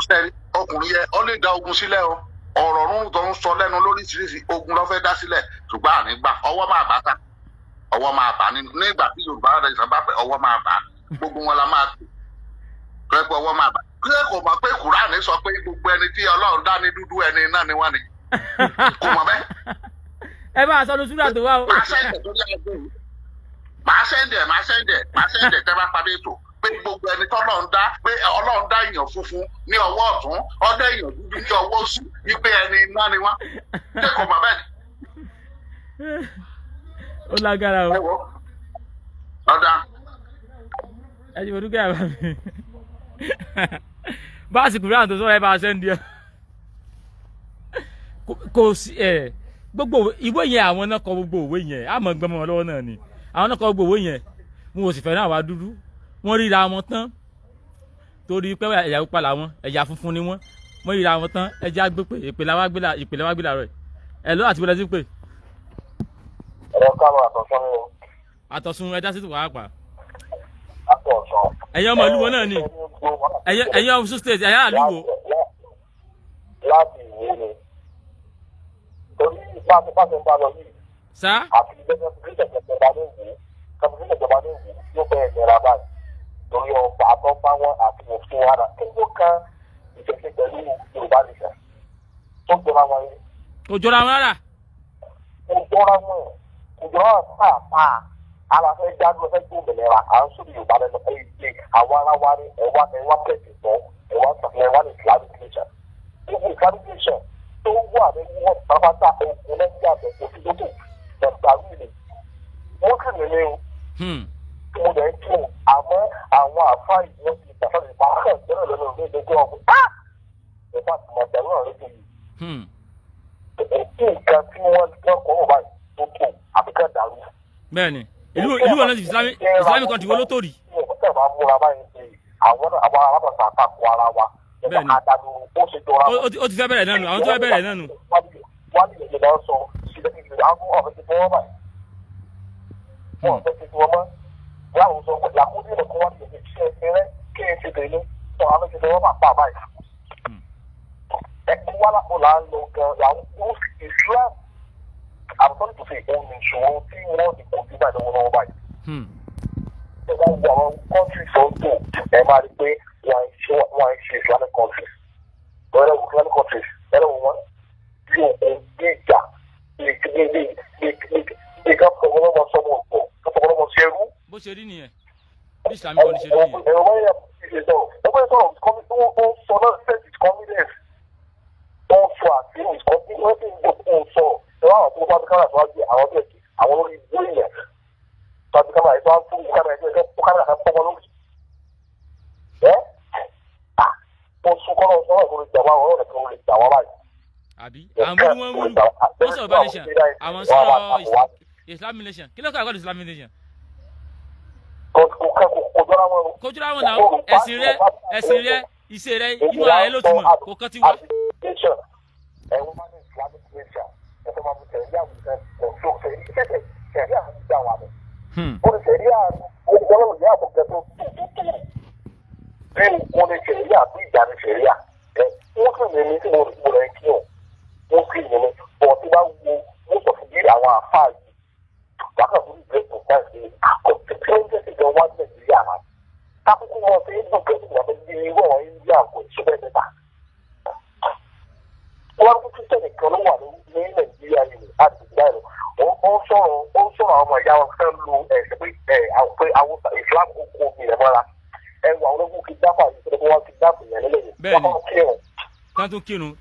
sẹ́rí ọkùnrin yẹ ọ lè dá ogun sílẹ̀ o. Ọ̀rọ̀ rúrùn tó ń sọ lẹ́nu lóríṣiríṣi ogun ló fẹ́ dá sílẹ̀, ṣùgbọ́n àní gbà ọwọ́ máa bá ta ọwọ́ máa bá nígbà tí Yorùbá rẹ̀ sọ bá pẹ́ ọwọ́ máa bá gbogbo wọn la máa tò pé ọwọ́ máa bá. Ṣé kò mọ̀ pé Kùránì sọ pé gbogbo ẹni tí Ọlọ́run dá ní dúdú ẹni náà ni wọ́n ni? Kò mọ̀ bẹ́ẹ̀. Ẹ bá a sọ lóṣù tó wá o. Màá sẹ́ndẹ̀ tó yára gbé yìí. Màá sẹ́ndẹ̀, màá sẹ́ndẹ̀, màá sẹ́ndẹ̀ tẹ́ bá parí ètò pé gbogbo ẹni tọ́lọ́run dá, pé Ọlọ́run dá èèyàn funfun ní ọwọ́ ọ̀tún, ó dá èèyàn dúdú ní ọwọ́ òsì, wípé ẹni iná ni wọ́n. Ṣé kò mọ̀ bẹ́ẹ̀? Ó lágara o. Ẹ wo ọ̀dà. Ẹ ṣe fọdún kẹ́yà bá mi. Bá a sì kúrò àwọn tó sọ̀rọ̀, ẹ bá a sẹ́ndì ẹ. Kò sí ẹ gbogbo ìwé yẹn, àwọn náà kọ gbogbo òwe yẹn, àmọ́ gbọmọ wọn lọ́wọ́ náà ni àwọn náà kọ gbogbo òwe yẹn. Wọn ò sì fẹ́ràn àwa dúdú, wọ́n ríra wọn tán torí pé ẹ̀yà pupa làwọn, ẹ̀yà funfun ni wọ́n. Wọ́n ríra wọn tán. Ẹja gbé pé ìpè làwa gbé, ìpè làwa gbé làárọ̀ ẹ̀ lọ́ àti bọ́lá sí pé. Ẹ̀rọ káàmù àtọ̀sán ni o. Àtọ̀sùn, ẹja sí tùwà pa. Àtọ̀sán. Ẹ̀yin ọmọ ìlú wo náà ni ẹ̀yin ọmọ state, ẹ̀yin àlúwo. Láti ìwé ni torí bá ṣe ń bá lọ yìí. Sá. Àti ìjọba ní ìwé kọmíṣánná, ìjọba ní ìwé yóò bẹ̀rẹ̀ nira báyìí torí ọba àtọ́gbá wọn àti òfin ara kí ló kan ìṣẹ̀ṣe pẹ̀lú Yorùbá nìkan tó jọra wọn yìí. Kò jọra wọn rárá. Kò jọra wọn, kò jọra wọn pàápàá. Ara fẹ́ jáde fẹ́ gbó òmìnira, à ń sọ̀rọ̀ Yorùbá lẹ́nu ẹ̀ ilé àwọn ará wa ní ẹ̀wá ẹ̀wá kẹ̀sì tán ẹ̀wá sàfihàn ẹ̀wá ní Islamic nation. Gbogbo Islamic nation tó wà ní wọ́n pápátá ogun lẹ́yìn àbẹ̀ òfin tó tò dàrú ni wọ́n sì ní ní o tí mo dẹ̀ ń tún, àmọ́ àwọn àfáà yìí wọ́n ti gbàgbọ́ ìgbà kan ìgbẹ́rẹ̀ lọ́nà ìlú ìdókòwò ọ̀gbìn ẹ̀fọ́ àti mọ̀tẹ́rù ọ̀rẹ́ tó yìí. Kò sí nǹkan tí wọ́n kọ́ ọ̀ báyìí tó tó àbí kan dàrú. Bẹ́ẹ̀ni, ìlú wọn náà ti Islamic country wo ló tó rí. Ṣé bá múra báyìí ṣe àwọn àwọn alábàtà àtakò ara wa? Bẹ́ẹ̀ni. Àdàlù ó ṣe jọra. Ó ti fẹ́ bẹ̀rẹ̀ náà nù, àwọn tó fẹ́ bẹ̀rẹ̀ náà nù. Wọ́n lè lè lọ sọ sílẹ̀ ìlú àwọn ọ̀fẹ́ ti fọwọ́ báyìí. Wọ́n ọ̀fẹ́ ti fọwọ́ mọ́. Láwọn sọ pé làkúndé nìkan wọ́n lè ṣe ẹsẹ̀ kí ẹ ṣe tẹ̀lé sọ àwọn ti fọwọ́ bá báyìí. Ẹ̀kú wà lápò là ń lọ gan làwọn Islam àbùsọ̀rọ̀ tó fi òun ìṣòro tí wọ́n ti kojú báyìí lọ́wọ́lọ́wọ́ báyìí. Ẹ bá wo àwọn countries tó ń tò, ẹ máa rí pé wọ́n ń ṣe Islamic countries. Wọ́n wo Islamic countries, ẹ lọ́wọ́ wọn bí òkun bí ìjà bí ká fọwọ́lọ́mọ sọmọ ọ̀pọ̀ ká fọwọ́lọ́mọ sí ẹrú. Bó ṣe rí nìyẹn, bí Islamic country ṣe rí nìyẹn. Ẹ̀rọ wáyà ṣe sọ ẹgbẹ́ sọ̀rọ̀ ó sọ náà with confidence, ó sọ àti with confidence, ó sì ń gbọ́ ó sọ ẹ̀rọ àwọn tó bá bí kámẹ́rà tó wá gbé àwọn bẹ́ẹ̀ àwọn lórí ibú èèyàn tó bí kámẹ́rà tó wá fún kámẹ́rà tó kó kámẹ́rà kan pọ́nmọ́ lórí. Ẹ́ à ó sún kọ́ lọ́wọ́ sọ́wọ́ ìkórè jà wá ọ̀rọ̀ rẹ̀ kò lè jà wá báyìí. Àbí àwọn bí wọ́n wúlò wọ́n sọ̀rọ̀ bá nation, àwọn sọ̀rọ̀ Islamic nation, kí ló kọ́ àgọ́dọ̀ Islamic nation? Kò jọra wọn o. Kò jọra wọn náà. Ẹ̀sìn rẹ, ẹ̀sìn rẹ, iṣẹ́ rẹ, inú ara rẹ ló ti mọ̀, kò kàn ti wá. Ẹ̀wọ̀n máa ní Islamic nation, ẹ̀fọ́ máa fi sẹ̀rí àwùjọ ọ̀ṣọ́ sẹ̀rí sẹ̀rí àwùjọ àwọn àmì. Ó ní sẹ̀rí àwùjọ ọlọ́run yà àbọ̀kẹ́ tó bí wọ́n ní sẹ̀rí àbí ìjà ní sẹ̀rí à. Wọ́n sì ní ní tí mo rẹ̀ kí ọ̀ wọ́n sì ní ní bọ̀ tí bá wo wọ́n sọ fún bí àwọn àfáà yìí wákàtí tó ń gbé tó bá ṣe àkọsí tí ó ń jẹ́ síjọ wá Nàìjíríà rà. Kákúkú wọn fi ń dùn kẹ́sì wọn bí irú àwọn India kò ṣe bẹ́ẹ̀ mẹ́ta. Wọ́n kú Kírísítẹ̀nì kan ló wà ní Nàìjíríà yìí àti ìgbà yìí lọ. Ó ń sọ̀rọ̀, ó ń sọ̀rọ̀ àwọn ọmọ ìyá wọn fẹ́ lu ẹ̀sìn pé ẹ̀ pé àwọn Islam kò kó omi rẹ̀ mọ́ra. Ẹ wọ àwọn Tán tún kírun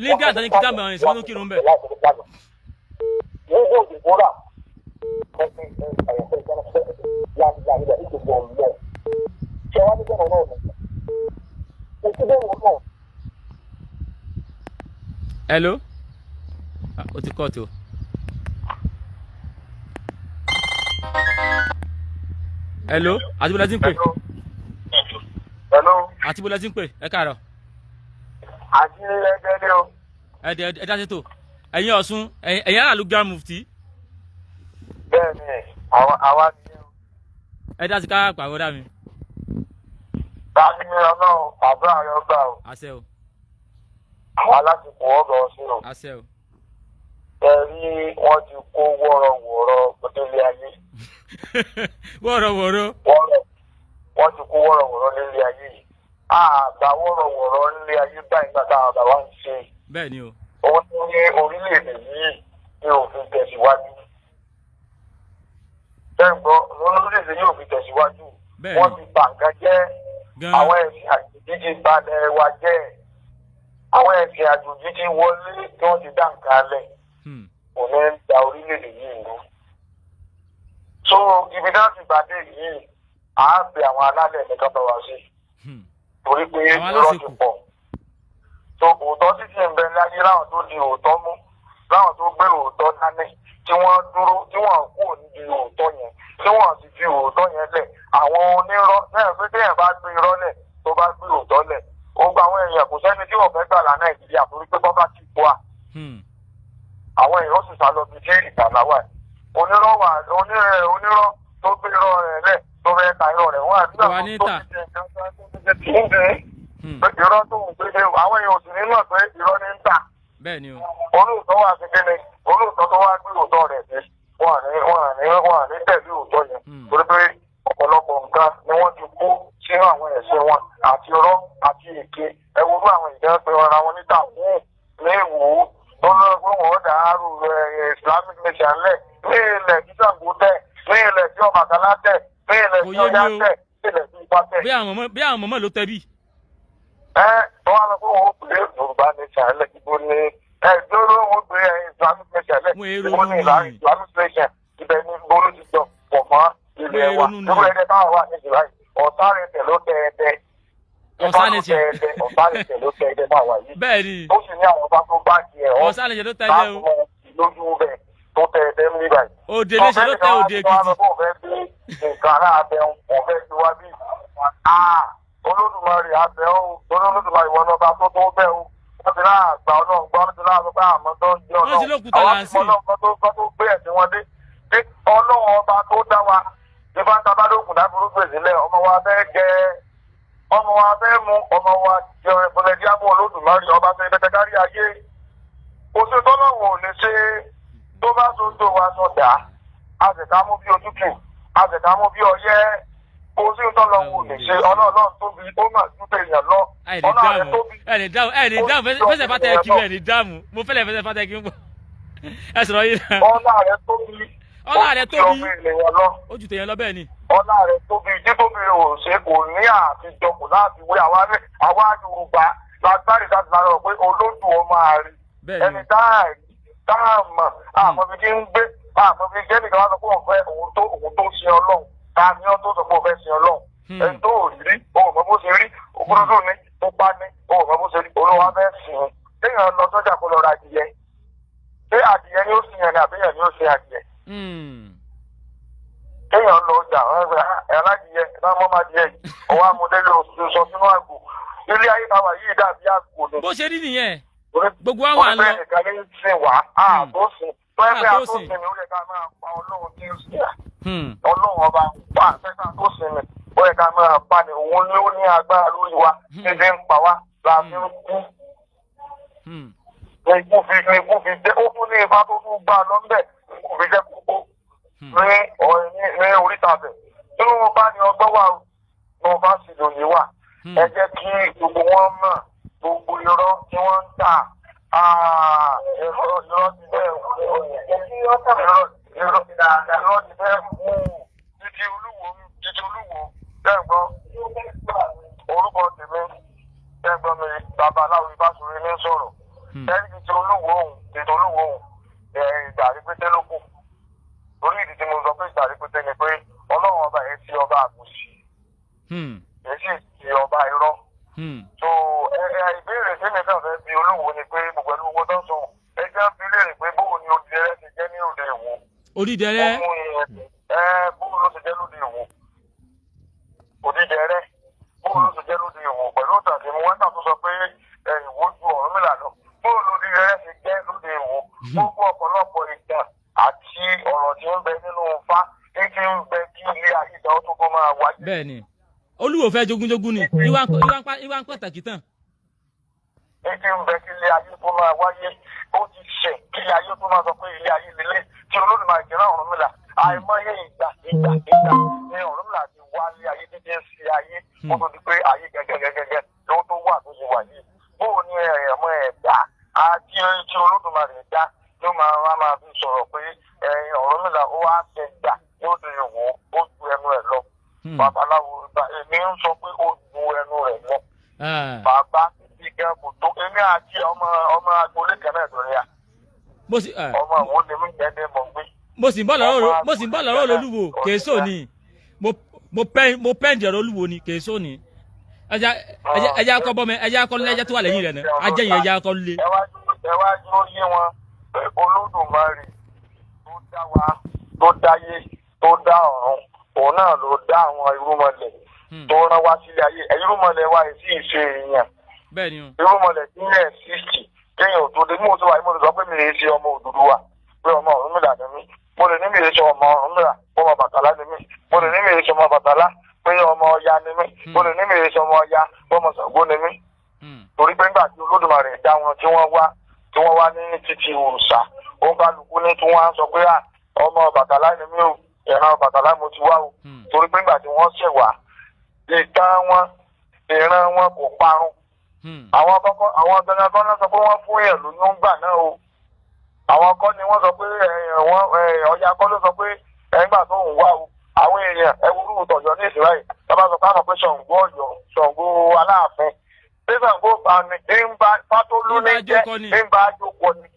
ní Ghana, tán ní kí táwọn èèyàn tún kírun bẹ́ẹ̀. Hello. Ah, ó ti cut o. Hello, àti bọ́lá ti ń pè? Hello. Àti bọ́lá ti ń pè? Ẹ káàárọ̀. Àti ẹgbẹ́ ni o. Ẹ dẹ ẹ dá sétò, ẹ̀yin Ọ̀ṣun, ẹ̀yin aráàlú Grand Mufti. Bẹ́ẹ̀ ni, àwa ni o. Ẹ dá sí ká pàrọ̀ dá mi. Báyìí ni Ọlọ́run àbúrò rẹ̀ ọgbà o. Àṣẹ o. Àwa láti kó ọ̀rọ̀ sí o. Àṣẹ o. Ẹ rí, wọ́n ti kó wọ́rọ̀wọ̀rọ̀ délé ayé. Wọ́rọ̀wọ́rọ̀. Wọ́rọ̀, wọ́n ti kó wọ́rọ̀wọ̀rọ̀ nílé ayé yìí. Àgbà wọ́rọ̀wọ̀rọ̀ nílé ayé báyìí gbàgbà àgbà wa ń ṣe. Bẹ́ẹ̀ ni o. Òun ní orílẹ̀-èdè yìí ní òfin tẹ̀síwájú. Bẹ́ẹ̀ gbọ́, orílẹ̀-èdè yìí ò fi tẹ̀síwájú. Bẹ́ẹ̀ Wọ́n ni. ti bà nǹkan jẹ́. Gan. Àwọn ẹ̀sìn àjòjì ti balẹ̀ wa jẹ́. Àwọn ẹ̀sìn àjòjì ti wọlé tí wọ́n ti dá nǹkan lẹ̀. Kò ní da orílẹ̀-èdè yìí rú. So ibi náà ti gbàdé yìí, à á bẹ àwọn alálẹ̀ nìkan bá wa sí. Torí pé Àwọn irọ́ ti aláṣekù. pọ̀. So òótọ́ sì ti ń bẹ láyé láwọn tó di òótọ́ mú, láwọn tó gbé òótọ́ dání, tí wọ́n dúró, tí wọ́n kúrò níbi òótọ́ yẹn, tí wọ́n sì fi òótọ́ yẹn lẹ̀. Àwọn onírọ́ náà pé téèyàn bá gbé irọ́ lẹ̀, tó bá gbé òótọ́ lẹ̀, ó gba àwọn èèyàn, kò sẹ́ni tí wọ́n fẹ́ gbà lá Nàìjíríà torí pé bọ́ bá ti kó à. Àwọn èèyàn sì sá lọ bí tí ìgbàlá wà. Onírọ́ wà, onírọ́ tó gbé irọ́ rẹ̀ lẹ̀, tó fẹ́ ta irọ́ rẹ̀, wọ́n àti Kò wá ní tó tà. ti ṣe nǹkan tó ti ṣe ń irọ́ tó ń gbé dé, àwọn èèyàn ò sì ní mọ̀ pé irọ́ ní ń tà. Bẹ́ẹ̀ ni o. Olóòótọ́ wà sí kíni, olóòótọ́ tó wá gbé òótọ́ rẹ̀ sí, wọ́n à ní tẹ̀lé òótọ́ yẹn. Torí pé ọ̀pọ̀lọpọ̀ nǹkan ni wọ́n ti kó sínú àwọn ẹ̀sìn wọn, àti irọ́ àti èké. Ẹ wo bí àwọn ìjọba pé ọ̀rọ̀ àwọn níta wù ní ìwò tó lọ pé wọ́n dà á rú Islamic nation lẹ̀ ní ilẹ̀ tí Ṣàngó tẹ̀, ní ilẹ̀ tí Ọbàtálá tẹ̀, ní ilẹ̀ Kò tí yé Ọya mi o. tẹ̀, ní ilẹ̀ tí Ifá tẹ̀. Bí àwọn mọ̀mọ́ ló tẹ́ bí. Ẹ wọ́n á lọ pé wọ́n ó pè é Yorùbá nation lẹ̀, ibo ni ẹ dúró, wọ́n pè é Islamic nation lẹ̀, Wọ́n èrò ibo ni nù ìlànà ní. Islamic nation, ibẹ̀ ni gbóló ti jọ pọ̀ mọ́ ilẹ̀ Wọ́n wa. èrò nù ní. Níbo ẹ̀dẹ̀ táwọn wà ní ìsìláì, ọ̀tá rẹ̀ tẹ̀ ló tẹ ẹ̀dẹ̀. Ọ̀sán nation. Ọ̀tá rẹ̀ tẹ̀ ló tẹ ẹ̀dẹ̀ báwa yìí. Bẹ́ẹ̀ ni. Ó sì ní àwọn bá tó bá tiẹ̀ ọ́ Ọ̀sán nation ló tẹ́ ilé o. lójú bẹ̀ tó tẹ ẹ̀dẹ̀ ń bí báyìí. Òde nation ló tẹ òde Èkìtì. Wọ́n fẹ́ gbé nǹkan aláàbẹ̀hún, wọ́n fẹ́ gbé wá bí. Olódùmarè abẹ́ o, Olódùmarè wọn lọ́ba tó tó bẹ́ o. Wọ́n ti láà gbà Ọlọ́run gbọ́, wọ́n ti láà sọ pé àmọ́ tó ń jẹ́ Ọlọ́run. Wọ́n ti lókùúta là ń sìn. Àwọn ti mọ Ọlọ́run tó gbé ẹ̀sìn wọn dé. Pé Ọlọ́run ọba tó dá wa, ìfá ń tabá lókun dábúrú gbèsè lẹ̀, ọmọ wa fẹ́ jẹ, ọmọ wa fẹ́ mu, ọmọ wa jẹ ìfúnlẹ̀ Olódùmarè ọba tó ẹgbẹ́ kárí ayé. Kò sí tọ́lọ́run ò lè ṣe tó bá sojú wa sọ̀dá, a sì ká mú bí òtútù, a sì ká mú bí ọyẹ́. Kò sí tọ́lọ́run ò lè ṣe. Ọlọ́run tóbi, ó mà ju èèyàn lọ. Ẹ lè Ọlọ́run rẹ̀ dáàmú. tóbi. Ẹ lè dáàmú, ẹ lè dáàmú fẹsẹ̀ fàtẹ́ kí ẹ lè dáàmú mo fẹ́lẹ̀ fẹsẹ̀ fàtẹ́ kí n bọ̀ ẹ sọ̀rọ̀ yìí náà. Ọlá rẹ̀ tóbi. Ọlá rẹ̀ Ó ju tóbi. ọmọ ènìyàn lọ. Ó ju tèèyàn lọ, bẹ́ẹ̀ ni. Ọlá rẹ̀ tóbi, títóbi rẹ̀ ò ṣe, kò ní àfijọ, kò láti wé. Àwa Yorùbá lágbárí láti lára pé olódù ọmọ àárín Bẹ́ẹ̀ ni. ẹni tá a rí, tá a mọ̀, àmọ́ bí kí ń gbé, àmọ́ bí jẹ́ nìkan wá sọ pé òun fẹ́ òun tó sin Ọlọ́run. Ta ni ọ́ tó sọ pé òun fẹ́ sin Ọlọ́run? Ẹni tó ò rí, òun mọ bó ṣe rí, òkúrúdú ni, pupa ni, òun mọ bó ṣe rí, olówó abẹ́ sìn ín. Téèyàn lọ sọ́jà kó lọ ra adìyẹ, ṣé adìyẹ ni ó sìn yẹn ni àbíyàn ni ó sin adìyẹ? Kéèyàn lọ ọjà, aládìyẹ náà mọ́ máa díẹ̀ yìí, ọwọ́ amúdélé oṣù sọ sínú àgbò. Ilé ayé táwa yìí dàbí àgbò ni. Bó ṣe rí nìyẹn, gbogbo wa wà Orí lọ. bẹ́ẹ̀ nìkan ní sìn wá àtó sìn tó ẹgbẹ́ Àtó àtó sìn. sìn ni ó yẹ ká máa pa Ọlọ́run tí ń sìn. Ọlọ́run ọba pa àfẹ́fẹ́ àtó sìn ni ó yẹ ká máa pa ni. Òun ni ó ní agbára lórí wa ní fi ń pa wá la fi ń kú. Ní ikú fi dé, ó tún ní ifá tó tún gbà lọ́nbẹ̀, ikú fi jẹ́ kókó ní ọ̀rẹ́ ní oríta bẹ̀. Nínú wọn bá ní ọgbọ́n wà o, ní wọn bá sì lòye wà. Ẹ jẹ́ kí gbogbo wọn mọ̀ gbogbo irọ́ tí wọ́n ń tà. Irọ́ ti bẹ́ẹ̀ kú. Irọ́ ti bẹ́ẹ̀ kú. Títí Olúwo, bẹ́ẹ̀ gbọ́. Orúkọ tèmi, bẹ́ẹ̀ gbọ́ mi, pé ìtàn àrípété ni pé Ọlọ́run ọba yẹn ti ọba àbòsí, yẹn sì ti ọba irọ́. So ẹ ẹ ìbéèrè tí mi kàn fẹ́ bi Olúwo ni pé gbogbo ẹlú owó tó ń sọ, ẹ jẹ́ bi léèrè pé bóun ni odìrẹ́ ti jẹ́ ní òde Ìwó. Odídẹrẹ́. Ó mú ẹ bóun ló ti jẹ́ lóde Ìwó, odìdẹrẹ́, bóun ló ti jẹ́ lóde Ìwó pẹ̀lú ìtàn tí mo wá náà tó sọ pé ẹ Ìwó ju Ọ̀rúnmìlà lọ, bóun ló odìdẹrẹ́ ti jẹ́ lóde Ìwó. Gbogbo ọ̀pọ̀lọpọ̀ ìtàn àti ọ̀rọ̀ tí ń bẹ nínú Ifá tí ti ń bẹ kí ilé ayé ìdáwó tó tó máa wáyé. Bẹ́ẹ̀ ni, Olúwo fẹ́ jogúnjogún ni ìwà ń pàtàkì tán. Ní tí ń bẹ kí ilé ayé tó máa wáyé, ó ti ṣẹ̀ kí ilé ayé tó máa sọ pé ilé ayé lélẹ̀ tí Olódùmarè jẹ́ náà Ọ̀rúnmìlà. Àìmọye ìgbà ìgbà ìgbà ni Ọ̀rúnmìlà ti wá ilé ayé títí ń ṣe ayé kó tó di pé ayé gẹ́gẹ́gẹ́gẹ́ ló tó wà tó ṣe wà yìí. Bóò ni ẹ̀mọ ẹ̀dá àti tí Olódùmarè dá ló máa wá máa fi sọ̀rọ̀ pé ẹ̀yin Ọ̀rúnmìlà ó wá ṣe gbà yóò di ìwò ó ju ẹnu ẹ̀ lọ. Babaláwo, èmi ń sọ pé ó ju ẹnu rẹ̀ lọ. Bàbá ti gan kò tó èmi àti ọmọ ọmọ agboolé kan náà lórí à. Mo sì Ọmọ àwọn ni mí ẹni mọ̀ gbé. Mo sì ń bọ̀ lọ́rọ̀ Olúwo kèésò ni mo pẹ́ǹdì ọ̀rọ̀ Olúwo ni kèésò ni. Ẹja ẹja akọ bọ́ mi, ẹja akọ lẹ́jà tó wà lẹ́yìn rẹ̀ náà ajẹ́yìn ẹja akọ lé. Ẹ wá dúró yé wọn pé Olódùmarè tó dá wa, tó dáyé, tó dá ọ̀run, òun náà ló dá àwọn irúnmọlẹ̀ tó rán wá sílé ayé. Irúnmọlẹ̀ wa yìí sì ṣe èèyàn. Bẹ́ẹ̀ ni o. Irúnmọlẹ̀ tí ń exist kéèyàn tó dé mú òtún wa yìí, mo lè sọ pé mi lè ṣe ọmọ Odùduwà, pé ọmọ Ọ̀rúnmìlà ni mí. Mo lè ní mi lè ṣe ọmọ Ọ̀rúnmìlà, ọmọ Bàtálá ni mí. Mo lè ní mi lè ṣe ọmọ Bàtálá, pé ọmọ Ọya ni mí. Mo lè ní mi lè ṣe ọmọ Ọya, ọmọ Ṣàngó ni mí. Torí pé nígbà tí Olódùmarè dá wọn tí wọ́n wá, tí wọ́n wá ní títí òòṣà, ó ń kálukú ní tí wọ́n á sọ pé à ọmọ Bàtálá ni mí o, ìran Bàtálá mo ti wá o. Torí pé nígbà tí wọ́n ṣẹ̀ wá, ìtàn wọn, ìran wọn kò parun. Àwọn kọ́kọ́, àwọn gangan kọ́ náà sọ pé wọ́n fún yẹn lóyún gbà náà o. Àwọn kọ́ ni wọ́n sọ pé wọ́n Ọya kọ́ ló sọ pé ẹ̀ńgbà tó ń wá o. Àwọn èèyàn ẹwúrú tọ̀yọ́ ní Ìsirayì tọ́ba sọ pé àwọn pé Ṣàngó Ọ̀yọ́, Ṣàngó Aláàfin, pé Ṣàngó bá ní ń bá Fátólú ní jẹ́ ń bá jókòó ni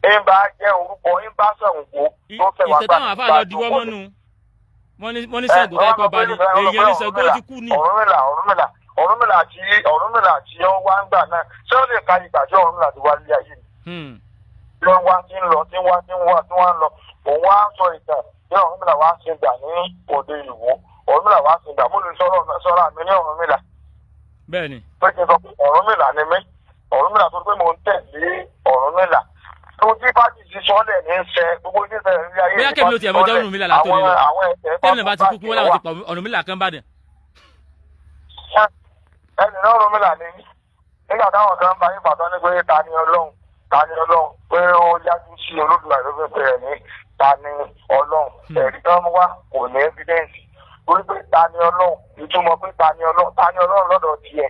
ń bá jẹ́ orúkọ ń bá Ṣàngó tó fẹ́ wá gbà. Ìtẹ̀ táwọn àfáà lọ diwọ́ mọ́nu wọ́n ní Ṣàngó táìpọ̀ bá ní èèyàn ní Ṣàngó ti kú ni. Ọ̀rúnmìlà Ọ̀rúnmìlà Ọ̀rúnmìlà tí Ọ̀rúnmìlà tí ó wá ń gbà náà, ṣé ó lè ka ìgbà tí Ọ̀rúnmìlà ti wá lé ayé ni? Ló ń wá tí ń lọ, tí ń wá, tí ń wá, tí wọ́n ń lọ, òun wá ń sọ ìtàn bí Ọ̀rúnmìlà wá ṣe gbà ní òde Ìwó. Ọ̀rúnmìlà wá ṣe gbà, mo lè sọ̀rọ̀ àmì ní Ọ̀rúnmìlà. Bẹ́ẹ̀ni. Pé kí n sọ pé Ọ̀rúnmìlà ni mí, Ọ̀rúnmìlà tó pé mò ń tẹ̀lé Ọ̀rúnmìlà tó tí fásitì ti sọ́lẹ̀ ní sẹ gbogbo ní sẹ ní ayé. Bóyá kẹ́mi ló ti ẹ̀mọ́jọ́ Ọ̀rúnmìlà látò ní lọ kẹ́mi bá ti kúkú wọ́n láwọn ti pa Ọ̀rúnmìlà kan bá dẹ̀. Ẹnì náà Ọ̀rúnmìlà ni nígbà táwọn kan bá yín pàtó ní pé ta ni Ọlọ́run, ta ni Ọlọ́run, pé ó yájú sí Olódùmarè ló fi pè é ní ta ni Ọlọ́run. Ẹ̀rí tán wá kò ní evidence torí pé ta ni Ọlọ́run, ìtumọ̀ pé ta ni Ọlọ́run, ta ni Ọlọ́run lọ́dọ̀ tiẹ̀,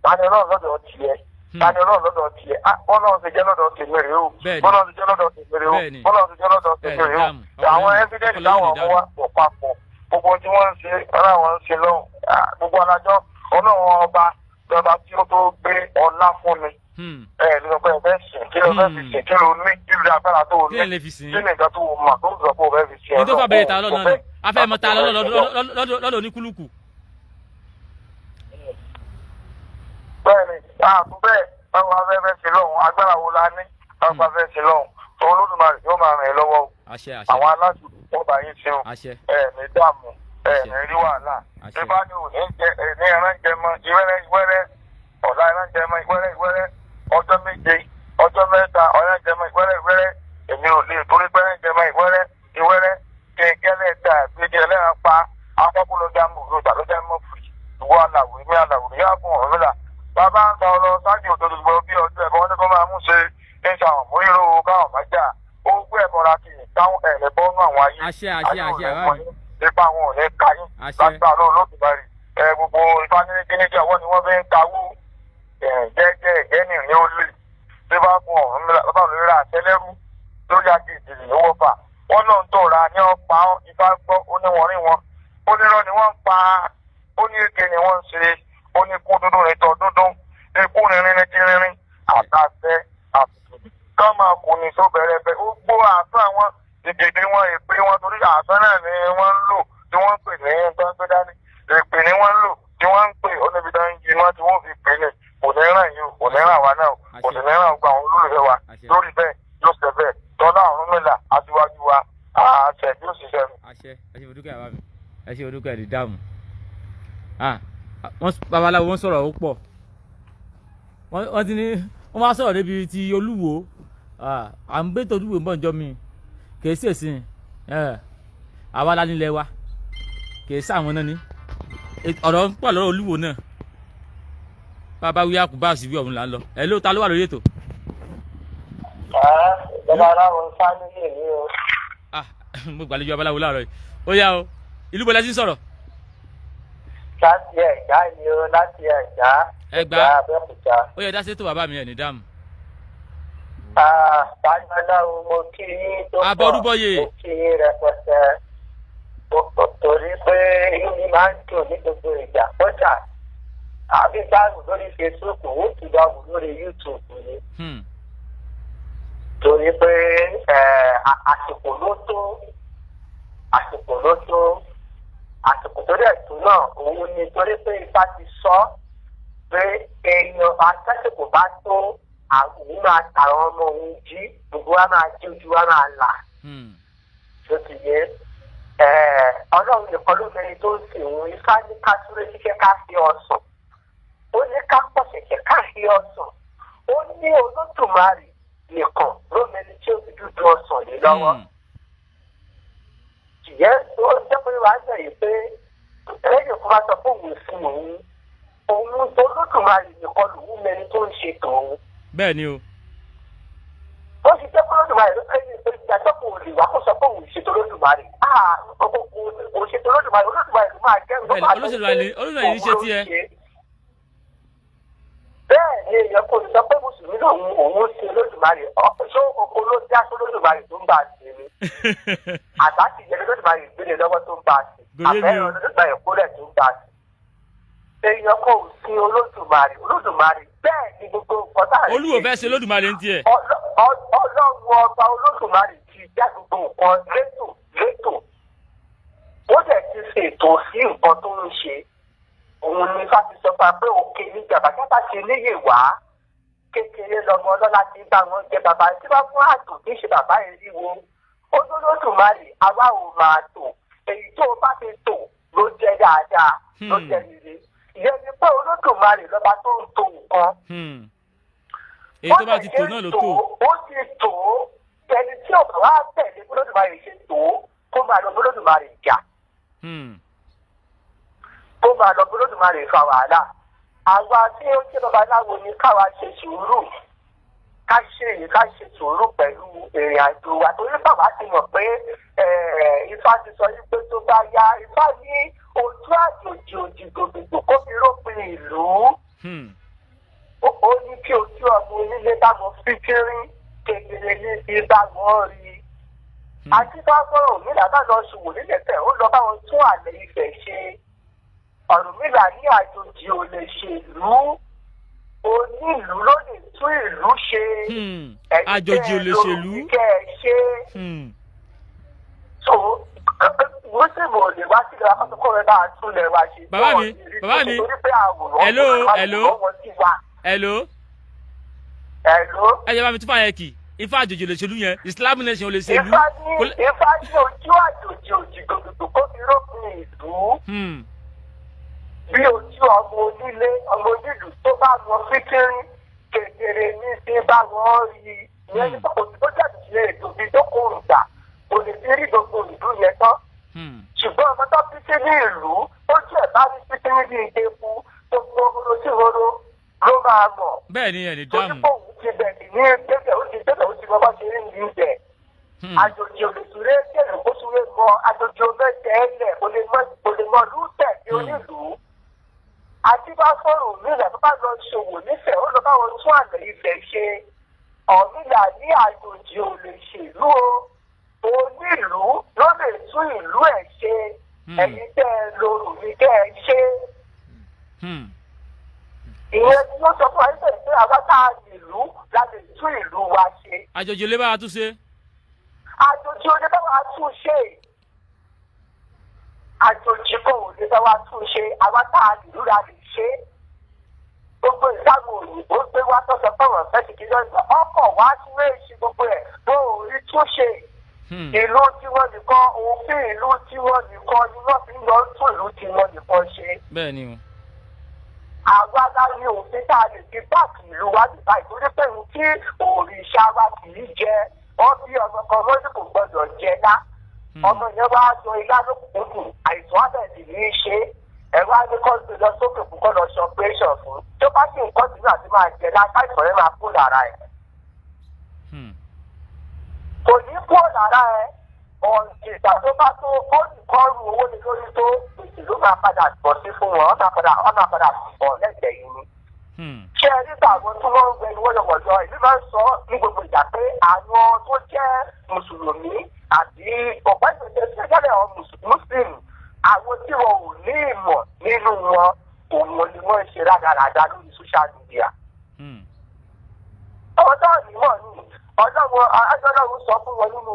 ta ni Ọlọ́run lọ́dọ̀ tiẹ̀, ta ni Ọlọ́run lọ́dọ̀ tiẹ̀, bọ́lọ́run ti jẹ́ lọ́dọ̀ tèmi rèé o, bọ́lọ́run ti jẹ́ lọ́dọ̀ tèmi rèé o, bọ́lọ́run ti jẹ́ lọ́dọ̀ tèmi rèé o. Àwọn evidence táwọn ọmọ wa pọ̀ papọ̀ gbogbo tí wọ́n ń ṣe ọlọ́run ń ṣe lọ́hùn gbogbo alájọ́ Ọlọ́run ọba lọ́ba tí ó tó gbé ọlá fún ni. Ẹ ní ọpẹ ẹfẹ sìn, kí ló fẹ́ fi sìn, kí ló ní, kí ló agbára tó ní, kí ni nǹkan tó mọ̀ tó sọ pé o fẹ́ fi sìn. Ní tó fà bẹ̀rẹ̀ ta lọ́nà ni afẹ́ mọ ta lọ́dọ̀ oníkúlùkù. Bẹ́ẹ̀ni àtún bẹ́ẹ̀ báwo afẹ́ fẹ́ ṣe lọ́hùn, agbára wo la ní báwo afẹ́ ṣe lọ́hùn tó Olódùmarè yóò máa ràn ẹ́ lọ́wọ́ o. Àwọn aláṣẹ wọn bá yín ṣe o, ẹ ní dààmú, ẹ ní rí wàhálà. Ìbá ni ò ní jẹ ní ẹran jẹ mọ́ ìwẹ́rẹ́ ìwẹ́rẹ́, ọ̀la ẹran jẹ mọ́ ìwẹ́rẹ́ ìwẹ́rẹ́, ọjọ́ méje, ọjọ́ mẹ́ta ọ̀rẹ́ jẹ mọ́ ìwẹ́rẹ́ ìwẹ́rẹ́. Èmi ò lè torí pé ẹran jẹ mọ́ ìwẹ́rẹ́ ìwẹ́rẹ́ kẹ̀kẹ́lẹ́ ta ìgbẹ́jẹ ẹlẹ́ran pa akọ́kọ́lọ́jà mọ̀ òdòdó lọ́jà mọ̀ fì ìwọ aláwọ̀ èmi aláwọ̀ yá fún Ọ̀rúnmìlà. Bàbá ń ta ọ̀rọ̀ sáàjì òdòdó bí ọjọ́ ẹ̀bọ ní kó máa mú ṣe ń ṣàwọn mórírò káwọn má jà ó gbé ẹ̀bọra kì í táwọn ẹ̀rẹ̀ bọ́nú àwọn ayé ayé ò ní mọ̀ yín, ipa wọn ò ní ka yín lágbára Olódùmarè. Ẹ gbogbo ifá ní kíníkì ọwọ́ ni wọ́n fi ń kawó jẹ́jẹ́ ìjẹ́nì ní ó lè bí bá fún Ọ̀rúnmìlà bàbá lórí ra àtẹlẹ́rú lórí agídì lówó fà wọ́n náà ń tó ra ní ọ̀pá ifá gbọ́ ó ní wọ́n rí wọn ó ní irọ́ ni wọ́n ń pa ó ní èké ni wọ́n ń ṣe ó ní ikú dúdú ní tọ́ dúdú ikú rinrin ní kírinrin àtàfẹ́ àtùtù ká máa kú ní tó bẹ̀rẹ̀ bẹ́ ó gbó àtún àwọn ìdè Èdè wọn, èpè wọn, torí àṣà náà ni wọ́n ń lò tí wọ́n ń pè ní tó ń gbé dání. Èpè ni wọ́n ń lò tí wọ́n ń pè ó níbi tó ń jí mọ́ tí wọ́n fi pè ní. Kò ní ràn yín o, kò ní ràn wá náà o, kò sì ní ràn gbogbo àwọn olólùfẹ́ wa. Àṣẹ. Lórí bẹ́ẹ̀ yóò ṣe bẹ́ẹ̀, tọ́lá Ọ̀rúnmìlà aṣíwájú wa, àṣẹ yóò ṣiṣẹ́ mi. Àṣẹ. Ẹ ṣe olùkọ́ bàbá mi, ẹ ṣe olùkọ́ ẹ̀ ní dáàmú. Ah, wọ́n babaláwo, wọ́n sọ̀rọ̀ ó pọ̀. Wọ́n ti ní wọ́n máa sọ̀rọ̀ débi ti Olúwo. Ah, à ń gbé tolúwo ń bọ̀ njọ́ mi, kìí ṣèṣin àwa la nílẹ̀ wa, kìí sáwọn náà ni. Ọ̀rọ̀ ń pọ̀ lọ́rọ̀ Olúwo náà. Bàbá wí àkùbá àṣìwí ọ̀hún là ń lọ. Ẹ̀ ló ta ló wà lórí ètò? Babaláwo fámílì mi o. Ah, mo gbàlejò babaláwo láàárọ̀ yìí. Ó yá o, ìlú bọ́lá ti ń sọ̀rọ̀? Láti Ẹ̀gbá ni o, láti Ẹ̀gbá. Ẹ̀gbá. Abẹ́òkúta. Ó yẹ dá sétò bàbá mi, ẹ̀ ní dáàmú. Babaláwo, mo kí yín tó pọ̀. Abọ́rúbọyè. Mo kí yín rẹpẹtẹ. Torí pé inú mi máa ń dùn ní gbogbo ìgbà. Kódà àbí báàgù lórí Facebook, ó ti báàgù lórí YouTube ni. Torí pé àsìkò ló tó, àsìkò ló tó, àsìkò tó dẹ̀ tó náà òun ni, torí pé Ifá ti sọ pé èèyàn akẹ́sìkò bá tó, òun máa tàwọn ọmọ òun jí, gbogbo wa máa jí, ojú wa máa là. Tó ti yé, Ọlọ́run nìkan ló mẹni tó ń sìn òun. Ifá ní ká súré kíkẹ́ ká fi ọsàn, ó ní ká pọ̀ ṣẹ̀ṣẹ̀ ká fi ọsàn, ó ní Olódùmarè nìkan ló mẹni tí ó fi dúdú ọsàn lé lọ́wọ́. Ìyẹn ó jẹ́ pé wàá jẹ́ yìí pé ẹ̀yìn kó bá sọ fún òun sí òun, òun Olódùmarè nìkan lòun mẹni tó ń ṣe tòun. Bẹ́ẹ̀ ni o. Ó ti jẹ́ pé Olódùmarè ló ẹni pé ìdájọ́ kò lè wá kó sọ pé òun ṣètò Olódùmarè, kò ṣètò Olódùmarè, Olódùmarè ló máa jẹ́ ló Bẹ́ẹ̀ ni, máa olóṣèlú sọ pé olóṣèlú àìní ṣe òun ló tiẹ̀. ṣe. Bẹ́ẹ̀ ni, èèyàn kò lè sọ pé mùsùlùmí lòun, òun ṣe Olódùmarè. Ṣó oko ló dá sí Olódùmarè tó ń bá a ṣe ni? Àbá sì jẹ́ Olódùmarè ìgbélé lọ́wọ́ tó ń bá a ṣe? Kò yé mi Àbẹ́rẹ́ o. Olódùmarè kólẹ̀ tó ń bá a ṣe? Èèyàn kò sí Olódùmarè, Olódùmarè bẹ́ẹ̀ ni gbogbo nǹkan tá à ń Olúwo ṣe. fẹ́ ṣe Olódùmarè ń tiẹ̀. Ọlọ́run ọba Olódùmarè ti dá gbogbo nǹkan létò létò, ó dẹ̀ ti ṣètò sí nǹkan tó ń ṣe. Òun ni fásitì sọ fún wa pé òkè ní jàbájábá ṣe níyè wá, kékeré lọmọ ọlọ́lá ti bá wọn jẹ bàbá tí wọ́n fún àtò kì í ṣe bàbá eriwo. Olódùmarè àwa ò máa tò, èyí tó o bá ti tò ló jẹ́ dáadáa, ló jẹ́ rere. Ìyẹn ni pé Olódùmarè lọ́ba tó ń tò nǹkan. Èyí tó bá ti tò náà ló tò. Ó ti tò ó. Ẹni tí ò bá wá tẹ̀lé Olódùmarè ṣe tò ó, kó máa lọ Olódùmarè jà, kó máa lọ Olódùmarè fa wàhálà. Àwa tí ó jẹ́ babaláwo ni káwa ṣe sùúrù, ká ṣe èyí, ká ṣe sùúrù pẹ̀lú ìrìn àjò wa, torí bàbá ti mọ̀ pé Ifá ti sọ wípé tó bá yá, Ifá ní ojú àjòjì òjì gbògbògbò kó fi rópin ìlú. Ó ní kí ojú ọmọ onílé bá wọn fífírí kedere ní fi bá wọn rí. Àti bá gbọ́rọ̀ Ọ̀rúnmìlà bá lọ ṣòwò nílẹ̀ fẹ̀, ó lọ bá wọn tún àlẹ́ Ifẹ̀ ṣe. Ọ̀rúnmìlà ní àjòjì ò lè ṣèlú, onílùú ló lè tún ìlú ṣe. Ẹ̀yin Àjòjì ò lè tẹ́ ẹ ṣèlú. lórí kẹ́ ẹ ṣe. So mùsùlùmí ò lè wá sílẹ̀ wa kó rẹ bá a tún lẹ̀ wa ṣe. Bàbá mi, bàbá mi. Torí pé àwòrán Hello, hello. àwòrán wọn sí wa. Hello. Hello. Ẹ jẹ́ bá mi tún fàyẹ̀ kì. Ifá àjòjì ò lè ṣèlú yẹn, Islam nation ò lè ṣèlú. Ifá ní Ifá ní ojú àjòjì òjì gbogbo kó fi rópin ìlú. Bí ojú ọmọ onílé, ọmọ onílù tó bá wọn fíkírí kedere ní sí bá wọn rí. Ìyẹn ní kò tó jáde sí ètò ìdókòwò gbà, kò lè fi rí gbogbo ìlú yẹn tán. Ṣùgbọ́n ọmọ tó fi sí ní ìlú ó jẹ́ bá ní títí ní ìdẹ́kù, gbogbo oró sí oró ló máa mọ̀. Bẹ́ẹ̀ ni, ẹ̀ ní Torí dáàmú. pé òun ti bẹ̀rẹ̀ ní gbẹ́bẹ̀, ó ti gbẹ́bẹ̀, ó ti mọ bá ṣe rí ní ibẹ̀. Àjòjì olùsúré kẹrù kó súré mọ, àjòjì omẹ́tẹ̀ ẹlẹ̀ kò lè mọ, kò lè mọ lùtẹ̀ ní onílùú. Àti bá fọ̀rọ̀ mílẹ̀ tó bá lọ ṣòwò nífẹ̀ẹ́, ó lọ bá wọn tún àlẹ́ Ifẹ̀ ṣe. Ọ̀mìlà ní àjòjì ò lè ṣèlú o, onílùú ló lè tún ìlú ẹ̀ ṣe. Ẹ̀yin tẹ́ ẹ lorò ní kẹ́ ẹ ṣe. Ìyẹn ni ó sọ fún wa níbẹ̀ pé àwa tá a nílùú la lè tún ìlú wa ṣe. Àjòjì ò lè bá wa tún ṣe. Àjòjì ò lè bá wa tún ṣe. Àjòjì kò lè bá wa tún ṣe. Àwa tá a lù la lè ṣe. Gbogbo ìsáàmù òyìnbó gbé wá tó sọ pé wọ́n fẹ́ ti kí lọ́sọ̀. Ọkọ̀ wá tún èsì gbogbo ẹ̀ bó o rí tún ṣe. Ìlú tí wọ́n nìkan, òfin ìlú tí wọ́n nìkan ni wọ́n fi ń lọ tún ìlú tí wọ́n nìkan ṣe. Bẹ́ẹ̀ ni o. Àwa la ní òfin tá a lè fi báàkì ìlú wa nípa ìtorí pé ohun tí òrìṣà wa kì í jẹ, wọ́n bí ọmọ kan wọ́n ní kò gbọ́dọ̀ jẹ lá. Ọmọ yẹn wá jọ ilá lókùnkùn, àìsàn àbẹ̀sì ní í ṣe. Ẹ̀rọ á ní kọ́ gbé lọ sókè fún kọ́ lọ ṣe operation fún. Tó bá sì ń kọ́ sínú àti máa jẹ lá, káìsàn yẹn máa kú lára ẹ̀. Kò ní kú lára ẹ̀. Ìgbà tó bá tó kọ́ọ̀lù owó ni lórí tó gbèsè ló máa padà bọ̀ sí fún wọn, ọ̀nà padà bọ̀ lẹ́gbẹ̀ẹ́ yìí ni. Ṣé ẹ nígbà àwọn tí wọ́n ń gbẹnu wọ́yọ̀wọ̀yọ̀, èmi máa ń sọ ní gbogbo ìgbà pé àwọn tó jẹ́ mùsùlùmí àti ọ̀pọ̀ ìgbésẹ̀ ṣẹlẹ̀ mùsùlùmí, àwọn tí wọn ò ní ìmọ̀ nínú wọn, òun ni wọ́n ń ṣe rádaràda lórí social media. Ọmọ tó ní mọ̀ ní Ọlọ́run sọ fún wọn nínú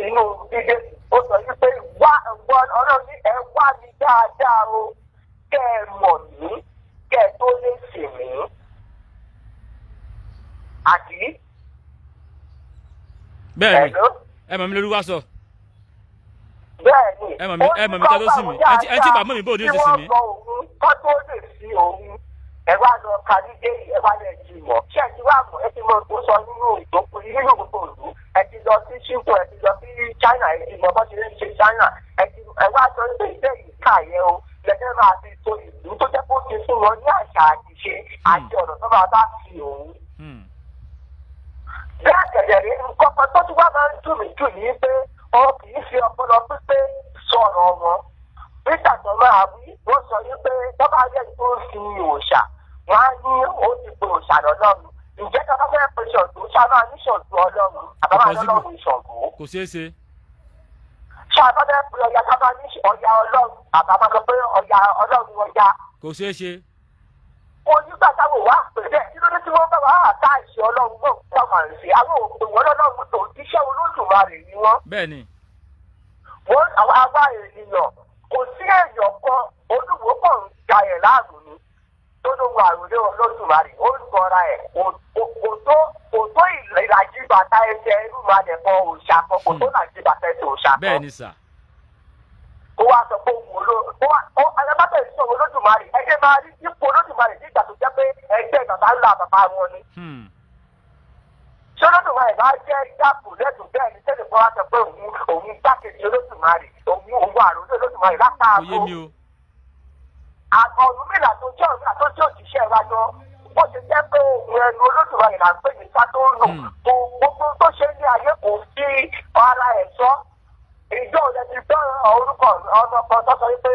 inú bíbélì, ó sọ yìí pé wá Ọlọ́run ní ẹ wá mi dáadáa o, kẹ́ ẹ mọ̀ mí, kẹ́ ẹ tó lè sìn mí. Àbí? Bẹ́ẹ̀ ni, ẹ mọ̀ mi lórí wá sọ. Bẹ́ẹ̀ ni. Ẹ mọ̀ mi ká tó sìn mí. Ẹ tí bàbá mi bò ní ó ti sìn mí. Kí wọ́n mọ òun kọ́ tó lè sí òun. Ẹ wá lọ ka dídé, ẹ wá lẹ ti mọ̀. Ṣé ẹ ti wá mọ̀? Ẹ ti mọ̀ tó sọ nínú ìdókòwò nínú gbogbo ìlú. Ẹ ti lọ sí Ṣínkù, ẹ ti lọ sí China, ẹ ti mọ̀ bó ṣe ń ṣe China. Ẹ wá sọ pé ìṣe ìka yẹn o. Lẹ́jọ́ máa fi to ìlú tó jẹ́ kó ti fún wọn ní àṣà àti ìṣe àti ọ̀nà tó máa bá fi òun. Bẹ́ẹ̀ kẹ̀dẹ̀rẹ́, nǹkan kan tó tún wá máa ń dùn mí jù ní pé wọn kì í fi ọpọlọ pípé sọ̀rọ̀ wọn. Nígbà tó máa wí, wọ́n sọ wípé tó bá yẹ tó ń fi òòṣà, wọ́n á ní ó ti pe òòṣà lọ́lọ́run. Ǹjẹ́ tó bá fẹ́ pe Ṣàngó, ṣá máa ní Ṣàngó Ọlọ́run, àbá máa lọ́lọ́run Ṣàngó? Kò ṣeé ṣe. Ṣá bá fẹ́ pe Ọya, ṣá máa ní Ọya Ọlọ́run, àbá máa sọ pé Ọya Ọlọ́run Ọya? Kò ṣeé ṣe. Onígbà táwọn wà pè bẹ́ẹ̀, kí ló dé tí wọ́n bá wà á ta ìṣe Ọlọ́run náà táwọn à ń ṣe? Àwọn òpè wọn lọ́lọ́run tó iṣẹ́ Olódùmarè ni wọ́n. Bẹ́ẹ̀ ni. Wọ́n àwọn àwa ènìyàn kò sí èèyàn kan, Olúwo kàn ń da ẹ̀ láàrú ni. Tó ló wà àròlé Olódùmarè, ó ń sọra ẹ̀ kò tó ìlàjì bàtà ẹsẹ̀ irú malẹ̀ kan òòṣà kan, kò tó ìlàjì bàtà ẹsẹ̀ òòṣà kan. Bẹ́ẹ̀ ni sà. Kó wá sọ pé òun alábàtà ìṣòro Olódùmarè, ẹgbẹ́ máa rí ipò Olódùmarè nígbà tó jẹ́ pé ẹgbẹ́ bàbá ńlá bàbá wọn ni. Ṣé Olódùmarè bá jẹ́ dáàbò lẹ́dùn bẹ́ẹ̀ ni tẹ́lẹ̀ kó wá sọ pé òun gbákejì Olódùmarè, òun àròlé Olódùmarè látàárọ̀. Kò yé mi o. Ọ̀rúnmìlà tó jẹ́ Ọ̀rúnmìlà tó jẹ́ òjíṣẹ́ wa lọ, bó ṣe jẹ́ pé òun ẹnu Olódùmarè là ń pè ní Sátọ́ọ̀nù, gbogbo tó ṣe ní ayé kò sí ara ẹ̀ sọ. Ìjọ rẹ̀ ti gbọ́ orúkọ ọmọ kan tó sọ wípé